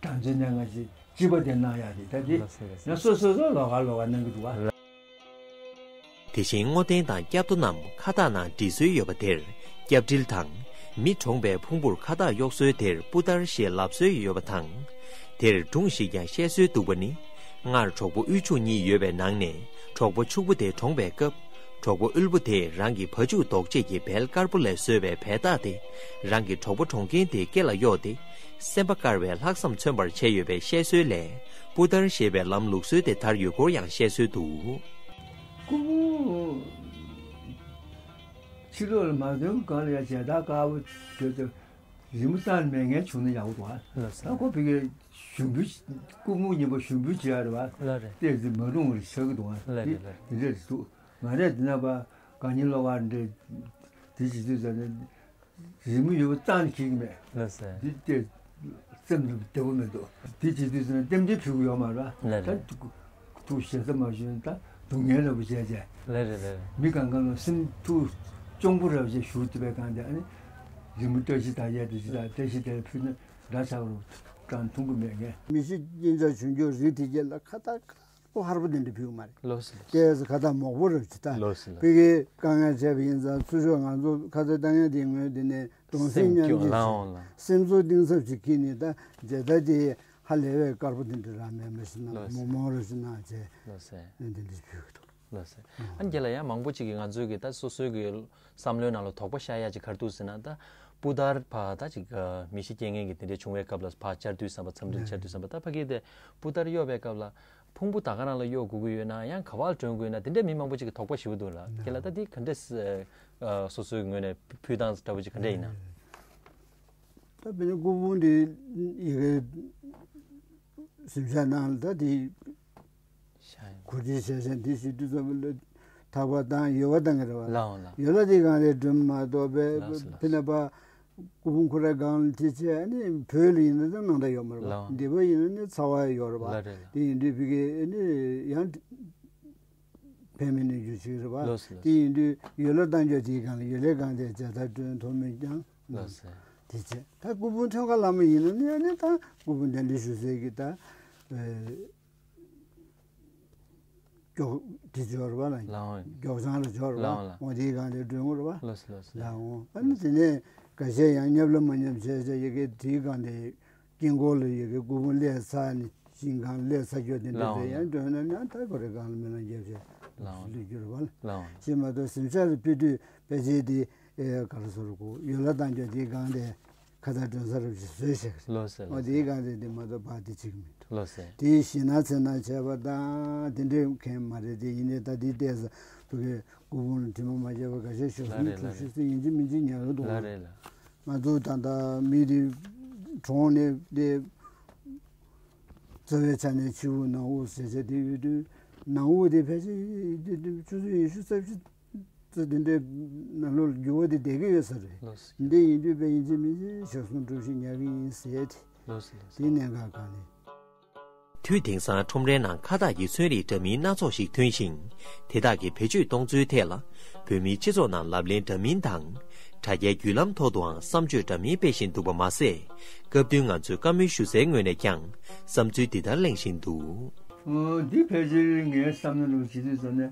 དམ་ཚིག་གནང་བ་ཞིག་སྤྱི་པ་དེ་གནང་ཡག་རེད་ད་དེ་ལགས་སེ་ལགས་སེ། ཡང་སོ་སོ་སོ་ལོགས་ཀ་ལོགས་ཀ་གནང་གི་འདུག་བ། དེ་བཞིན་བསྔོ་རྟེན་དང་སྐྱབས་རྡོ་རྣམས་ཁ་བཏགས་ནང་འབྲི་སྲོལ་ཡོད་པ་དེར་སྐྱབས་འགྲེལ་དང་། མི་གྲོངས་པའི་ཕུང་པོར་ཁ་བཏགས་གཡོག་སྲོལ་དེར་སྤུ་དར་ཞེས་ལབ་སྲོལ་ཡོད་པ་དང་། དེར་སྒྲུང་ཞིག་ཀྱང་བཤད་སྲོལ་འདུག་པ་ནི། སྔར་གྲོགས་པོ་དབུས་ཕྱུག་གཉིས་ཡོད་པའི་ནང་ནས་གྲོགས་པོ་ཕྱུག་པོ་དེ་གྲོངས་པའི་སྐབས། གྲོགས་པོ་དབུལ་པོ་དེས་རང་གི་བ་ཕྱུགས་ལྡོག་ཅེས་ཀྱི་བལ་དཀར་པོ་ལས་བཟོས་པའི་བལ་ཏག་དེ་རང་གི་གྲོགས་པོ་གྲོངས་མཁན་དེའི་སྐེ་ལ་གཡོགས་ཏེ། སེམས་པ་དཀར་བའི་ལྷག་བསམ་མཚོན་པར་བྱས་ཡོད་པའི་བཤད་སྲོལ་ལས། སྤུ་དར་ཞེས་པའི་ལམ་ལུགས་སྲོལ་དེ་དར་ཡོད་སྐོར་ཡང་བཤད་སྲོལ་འདུག་སྐུ་ངོ་ཕྱི་ལོགས་ལ་མ་ཐོན་གང་ལ་ཡང་མཇལ་དར་དཀར་པོ་བྱས་ཏེ་རི་མོ་བཏང་མེད་མཁན་བྱུང་ན་ཡག་པོ་འདུག་ཨ། ལགས་སོ། ད་ཁོ་ཕ་གིར་ཞུ་འབུལ་སྐུ་ངོ་གཉིས་པ་ཞུ་འབུལ་བྱེད་ཡ་རེད་བ། ལགས་རེད། ཏོག་ཙམ་མ་རུང་བ་ཆགས་ཀྱི་འདུག་ཨ། ལགས་རེད་ལགས་རེད། དེ་འདྲ་རེད་འདུག་ང་རས་འདི་ན་པ་དགའ་ཉེ་བློ་དཀར་འདྲ་དེ་བྱེད་དུས་ཙམ་ནས། རི་མོ་ཡོད་པ་རྩ་ནས་འཁྱེར་གྱི་མེད། ལགས་སེ། འདི་ལྟས་སེམས་ལ་བདེ་པོ་མི་འདུག་འདི་བྱེད་དུས་ཙམ་ནས་རྟེན་འབྲེལ་ཕུལ་གྱི་ཡོད་མ་རེད། ལགས་རེད། ད་ཐུགས་ཞེ་ས་མ་ཞུས་ན་ད་སྡུག་བསྔལ་འདྲ་པོ་བྱས་བྱས། ལགས་རེད་ལགས་རེད། མི་གང་གང་ལ་སེམས་ཐུགས་གཅོང་པོ་རེ་བ་བྱས་ཞུ་ཐུབ་པའི་སྒང་དེ་ཨ་ནི་རི་མོ་བཀྲ་ཤིས་དར་ཡས་དེ་ཅི་དང་བཀྲ་ཤིས་དེ་ཕུལ་ན་འདྲ་ཆགས་རུ་ཀྲང་མཐོང་གི་མེད་ངས། མི་ཤི་རྐྱེན་ཆག་བྱུང་རྒྱུ་རིགས་དེ་གྱད་ལ་ཁ་ཏག་ཁ། པོ་ཧར་པོ་དེ་འདྲ་ཕུལ་གི་མ་རེད། ལོས་ལོས། དེ་ཁ་ཐག་མོག་པོ་རེད་ཅི་ད། ལོས་ལོས། ཕ་གིའི་དཀའ་ངལ་འཕྲད་པ་ཡིན་ཙང་ཚུར་ཕྱོགས་ང་ཚོ་ཁ་ཐག་བཏང་ཡ་དེའི་ངོས་དེ་ནས་གདུང་སེམས་མཉམ་སྐྱེད་ལའང་ལ། སེམས་ཚོར་གཏིང་ཟབ་ཅིག་ཁྱེར་ནས་ད་མཇལ་དར་དེ་ཧ་ལས་པའི་དཀར་པོ་དེ་འདྲ་རང་མེད་མ་ཞིག་གནང་། ལོས་ལོས། མོག་མོག་རེ་ཞིག་གནང་བྱས། ལོས་ལོས། འདི་འདྲ་ཕུལ་གི་འདུག། ལགས་སོ། ཨ་ནི་རྒན་ལགས་ཡང་མང་པོ་ཅིག་གིས་ང་ཚོའི་གི་ད་སོ་སོའི་གི་བསམ་བློའི་ནང་ལ་དོགས་པ་ཤར་ཡ་ཅིག་ག་རེ་འདུག་ཟེར་ན། ད་སྤུ་ལྟར་ཕར་ད་ཅིག་ཨ་མི་ཤི་རྐྱེན་ངན་གྱི་དེ་འདྲའི་བྱུང་བའི་སྐབས་ལ་ཕར་བཅར་དུས་ཙམ་པ་འཚམས་འདྲི་ལ་བཅར་དུས་ཙམ་པ་ད་ཕ་གི་དེ་སྤུ་ལྟར་གཡོག་པའི་སྐབས་ལ་ཕུང་པོ་ད་ག་རང་ལ་གཡོག་དགོས་ཀྱི་ཡོད་ན་ཡང་ག་པར་མགྲོན་དགོས་ན་དེ་འདྲའི་མི་མང་པོ་ཅིག་གིས་དོགས་པ་ཞེ་པོ་འདུག་ལ། རྒན་ལགས་ད་འདི་ག་འདྲས་ཨ་སོ་སོའི་ངོས་ནས་ཕུལ་སྟངས་འདྲ་པོ་ཅིག་ག་འདྲས་ཡིན་ན། ད་དཔེར་ན་སྐུ་ཕུང་འདི་ཡི་གེ་གཟིམ་ཤག་ནང་ལ་ད་འདི་ཤ་ཡང་གོ་སྒྲིག་བྱས་བྱས་འདི་ཞུ་དུས་ཙམ་པ་ལ་ཐག་པ་བཏང་ཡོལ་བ་བཏང་གི་རེད་བ། ལའང་ལ། ཡོལ་བ་དེ་སྒང་ལ་མགྲོན་མ་གཏོགས་པའི་ལགས་སོ་ལགས་སོ། ཕི་ན་པ་སྐུ་ཕུང་ཁོ་རའི་སྒང་ལ་དེ་བྱས་ཨ་ནི་བོད་ལ་ཡིན་ན་ད་སྣང་དག་ཡོད་མ་རེད་བ། ལའང་འདི་པ་ཡིན་ན་ནི་ཚ་བ་ཡོད་རེད་བ། ལ་རེད་ལ། དེ་ཡིན་དུས་ཕི་གི་ཨ་ནི་ཡང་ཕན་མི་ནུས་རྒྱུ་ཅིག་རེད་བ། ལགས་སོ་ལགས་སོ། དེ་ཡིན་དུས་ཡོལ་བ་བཏང་རྒྱུ་དེའི་སྒང་ལ་ཡོལ་བའི་སྒང་དེ་མཇལ་དར་སྒྲོན་ཐོག་མེད་ཀྱང་། ལགས་སོ། དེ་བྱས་ད་སྐུ་ཕུང་ཐོན་ཁ་ལ་མ་ཡིན་ན་ནི་ཨ་ནི་ད་སྐུ་ཕུང་གདན་འདྲེན་ཞུ་སའི་གི་ད་ཨེ་མགྱོགས་དེ་འབྱོར་བ་ལ་ལའང་མགྱོགས་བྱང་ལ་འབྱོར་བ་ལའང་ལ། འོ་དེའི་སྒང་དེ་སྒྲོན་དགོས་རེད་བ། ལགས་སོ་ལགས་སོ། ལའང་ཨ་ནི་དེ་ནས་འགའ་ཤས་ཡང་མཉམ་ལ་མ་མཉམ་བྱས་བྱས་ཡི་གེ་དེའི་སྒང་དེ་དཀྱིལ་འཁོར་ལ་ཡི་གེ་སྐུ་ཕུང་སླེབས་ཚར་ནས་ཤིང་སྒང་སླེབས་ཚར་རྒྱུ་དེ་འདྲ་ལའང་ལ། དེ་ཡང་སྒྲོན་ན་ཡང་ད་ཁོ་རའི་སྒང་ལ་སྨོན་ལམ་རྒྱབ་བྱས་ལའང་ལ། སླེབས་རྒྱུ་རེད་བ་ལ། ལའང་། ཞེས་མ་གཏོགས་གཟིམ་ཤག་ལ་ཕུལ་དུས་ཕལ་ཆེར་དེ་ཨེ་ག་རེ་ཟེར་དགོས་ཡོལ་བ་བཏང་རྒྱུ་དེའི་སྒང་དེ། ཁ་བཏགས་སྒྲོན་ས་རབ་ཅིག་བཟོས་ཤག་ལགས་སོ་ལགས་སོ། འོ་དེའི་སྒང་དེ་དེ་མ་གཏོགས་ཕར་དེ་གཅིག་མི་འདུག། ལགས་སོ། དེའི་ཞེད་སྣང་འཚེར་སྣང་བྱས་པ་དང་དེ་འདྲའི་མཁན་མ་རེད། དེ་ཡིན་ནའི་ད་དེའི་ལྟས་ས་བུ་གའི་སྐུ་ཕུང་ལ་དྲི་མ་མ་བརྒྱབ་པ་འགའ་ཤས་ཞོགས་ལ་ཟུང་རེད་ལ་དྲུག་རེད། ཤུ་སི་ཡིན་གཅིག་མིན་གཅིག་ཉར་གི་འདུག། ལ་རེད་ལ། ང་ཚོ་ད་ལྟ་མི་དེ་གྲོངས་ནས་དེ་རྩ་བའི་ཆ་ནས་ཕྱི་དབུགས་ནང་དབུགས་ཟེར་བྱས་དེ་ཡོད་དུས་ནང་དབུགས་དེ་ཕལ་ཆེར་ཆུ་ཚོད་ཉི་ཤུ་རྩ་བཞི་ཙི་དེ་འདྲའི་ནང་ལོགས་ལ་འགྱུར་བ་དེ་བསྡད་ཀྱི་ཡོད་ས་རེད། ལགས་སོ། འདི་ཡིན་དུས་དཔེ་ཡིན་གཅིག་མིན་གཅིག་ཞོགས་ཟུང་དྲུག་ཤུ་ཉར་གྱི་ཡིན་ཟེར་ཏེ། ལགས་སོ་ལགས་སོ། དེའི་གནད་འགག་གང་ནས། དུས་དེང་སང་ཁྲོམ་རའི་ནང་ཁ་བཏགས་ཀྱི་ཚོན་རིགས་འདྲ་མིན་སྣ་ཚོགས་ཤིག་ཐོན་ཞིང་། དེ་དག་གི་བེད་སྤྱོད་གཏོང་ཚུལ་ཐད་ལ་བོད་མིའི་སྤྱི་ཚོགས་ནང་ལབ་གླེང་འདྲ་མིན་དང་། དྲ་རྒྱའི་བརྒྱུད་ལམ་ཐོག་ཏུའང་བསམ་སྤྱོད་འདྲ་མིན་སྤེལ་བཞིན་འདུག་པ་མ་ཟད། སྐབས་བསྟུན་ང་ཚོའི་བཀའ་མོལ་ཞུ་སའི་ངོས་ནས་ཀྱང་བསམ་ཚུལ་འདི་ལྟར་གླེང་བཞིན་འདུག། ཨ། འདི་ཕལ་ཆེར་ངའི་བསམ་བློ་ལ་བྱེད་དུས་ཙམ་ནས་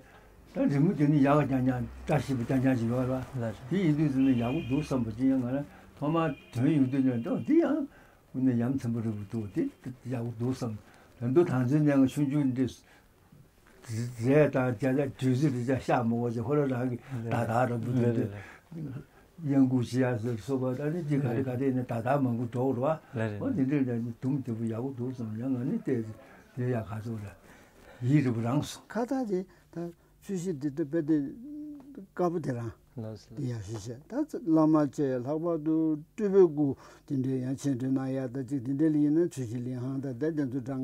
ད་རི་མོ་དེ་ནི་ཡག་རྐྱང་རྐྱང་བཀྲ་ཤིས་པ་རྐྱང་རྐྱང་ཞིག་ཡོད་རེད་བ། ལགས་རེད། དེ་ཡིན་དུས་ཙམ་ནས་ཡག་པོ་འདུག་བསམ་པ་ཅི་ཡང་ང་རང་ཐོག་མར་དོན་ཡོང་དུས་ནས་ད་འདི་ཡང་དངོས་གནས་ཡ་མཚན་པོ་རེད་པོ་འདུག། དེ་ཡག་པོ་འདུག་བསམ། ད་དུང་ད་ཚོད་ནས་ང་ཆུང་ཆུང་འདི་རས་དང་རྒྱ་ལ་བྲིས་ཟིན་རེ་བྱ་ཤག་མོ་བ་ཅིག་ཧོ་ར་རང་གི་ད་ད་ར་བུ་དུ་འདི་གཡང་འགུག་བྱེད་ཡ་ཟེར་སོ་བ་ད་ནི་ཅི་ག་རེ་ག་དེ་ནི་ད་ད་མང་པོ་འགྲོ་ར་བ། ལགས་རེད། འོ་དེ་འདྲའི་ད་ནི་དུམ་དེ་བུ་ཡག་པོ་འདུག་བསམ། ཡང་ང་ནི་བལྟས་དེ་ཡ་ག་ཚོད་ར་ཡིད་རེ་བུ་རང་སོང་། ཁ་ད་དེ་ད་ཚུལ་ཤིང་འདི་ལྟ་བུ་དེ་དཀར་པོ་དེ་རང་། ལགས་སོ། དེ་ཡག་ཤོས་བཤད། ད་བླ་མ་བཅས་ལྷག་པར་དུ་སྤྲུལ་པའི་སྐུ་དེ་འདྲའི་ཡང་ཆེད་འདོན་གནང་ཡ་ད་ཅིག་དེ་འདྲའི་ལ་ཡིན་ན་ཚུལ་ཤིང་ལིང་ཧང་དང་ད་དེ་ཚོ་འདྲ་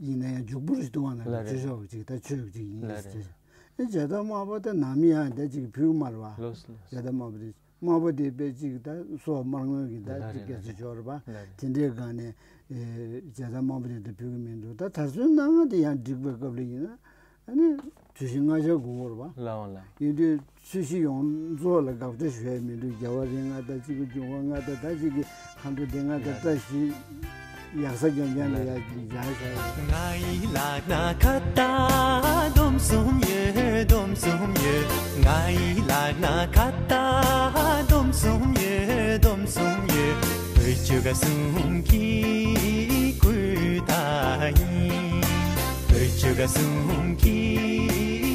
ཡིན་ན་ཡང་འཇུག་པོ་རེ་འདུག་བ་ན། ལགས་རེད། ཆོས་ཕྱོགས་ཅིག་ད་ཆོས་ཅིག་ཡིན་ལགས་ཟེར། རེད། ཨེ་མཇལ་དར་དམར་པོ་དེ་ནམ་ཡང་ད་ཅིག་ཕུལ་མ་རེད་བ། ལགས་སོ་ལགས་སོ། མཇལ་དར་དམར་པོ་དེ་དམར་པོ་དེ་དཔེ་ཅིག་ད་སོ་དམར་སྔོན་གྱི་ད་ལགས་ཅིག་རེད་སྐད་ཆ་ལགས་ཤོར་བ། ལགས་རེད། དེ་འདྲའི་སྒང་ནས་ཨེ་མཇལ་དར་དམར་པོ་དེ་ད་ཕུལ་གི་མི་འདུག། ད་དར་ཚོན་སྣ་ལྔ་དེ་ཡང་བསྒྲིགས་པའི་སྐབས་ལ་ཡིན་ན་ཨ་ནི་ཚུལ་ཤིང་ལྔ་ཆ་དགོས་རེད་བ། ལགས་འོང་ལགས། ཡིན་དུས་ཚུལ་ཤིང་ཡོངས་རྫོགས་ལ་དགག་བྱ་ཞུ་ཡ་མི་འདུག། རྒྱལ་བ་རིགས་ལྔ་དང་གཅིག་གི་འབྱུང་བ་ལྔ་དང་ད་གཅིག་གི་མཁའ་འགྲོ་སྡེ་ལྔ་དང་བཀྲ་ཤིས་ཡག་ས་རྐྱང་རྐྱང་ལ་ཡ་སྦྱར་བཞག། ང་ཡི་ལག་ན་ཁ་བཏགས་སྡོམ་གསུམ་ཡོད། སྡོམ་གསུམ་ཡོད། ང་ཡི་ལག་ན་ཁ་བཏགས་སྡོམ་གསུམ་ཡོད། སྡོམ་གསུམ་ཡོད། བོད་ཆོལ་ཁ་གསུམ་གྱི་སྐུ་ད་ཡིན། བོད་ཆོལ་ཁ་གསུམ་གྱི་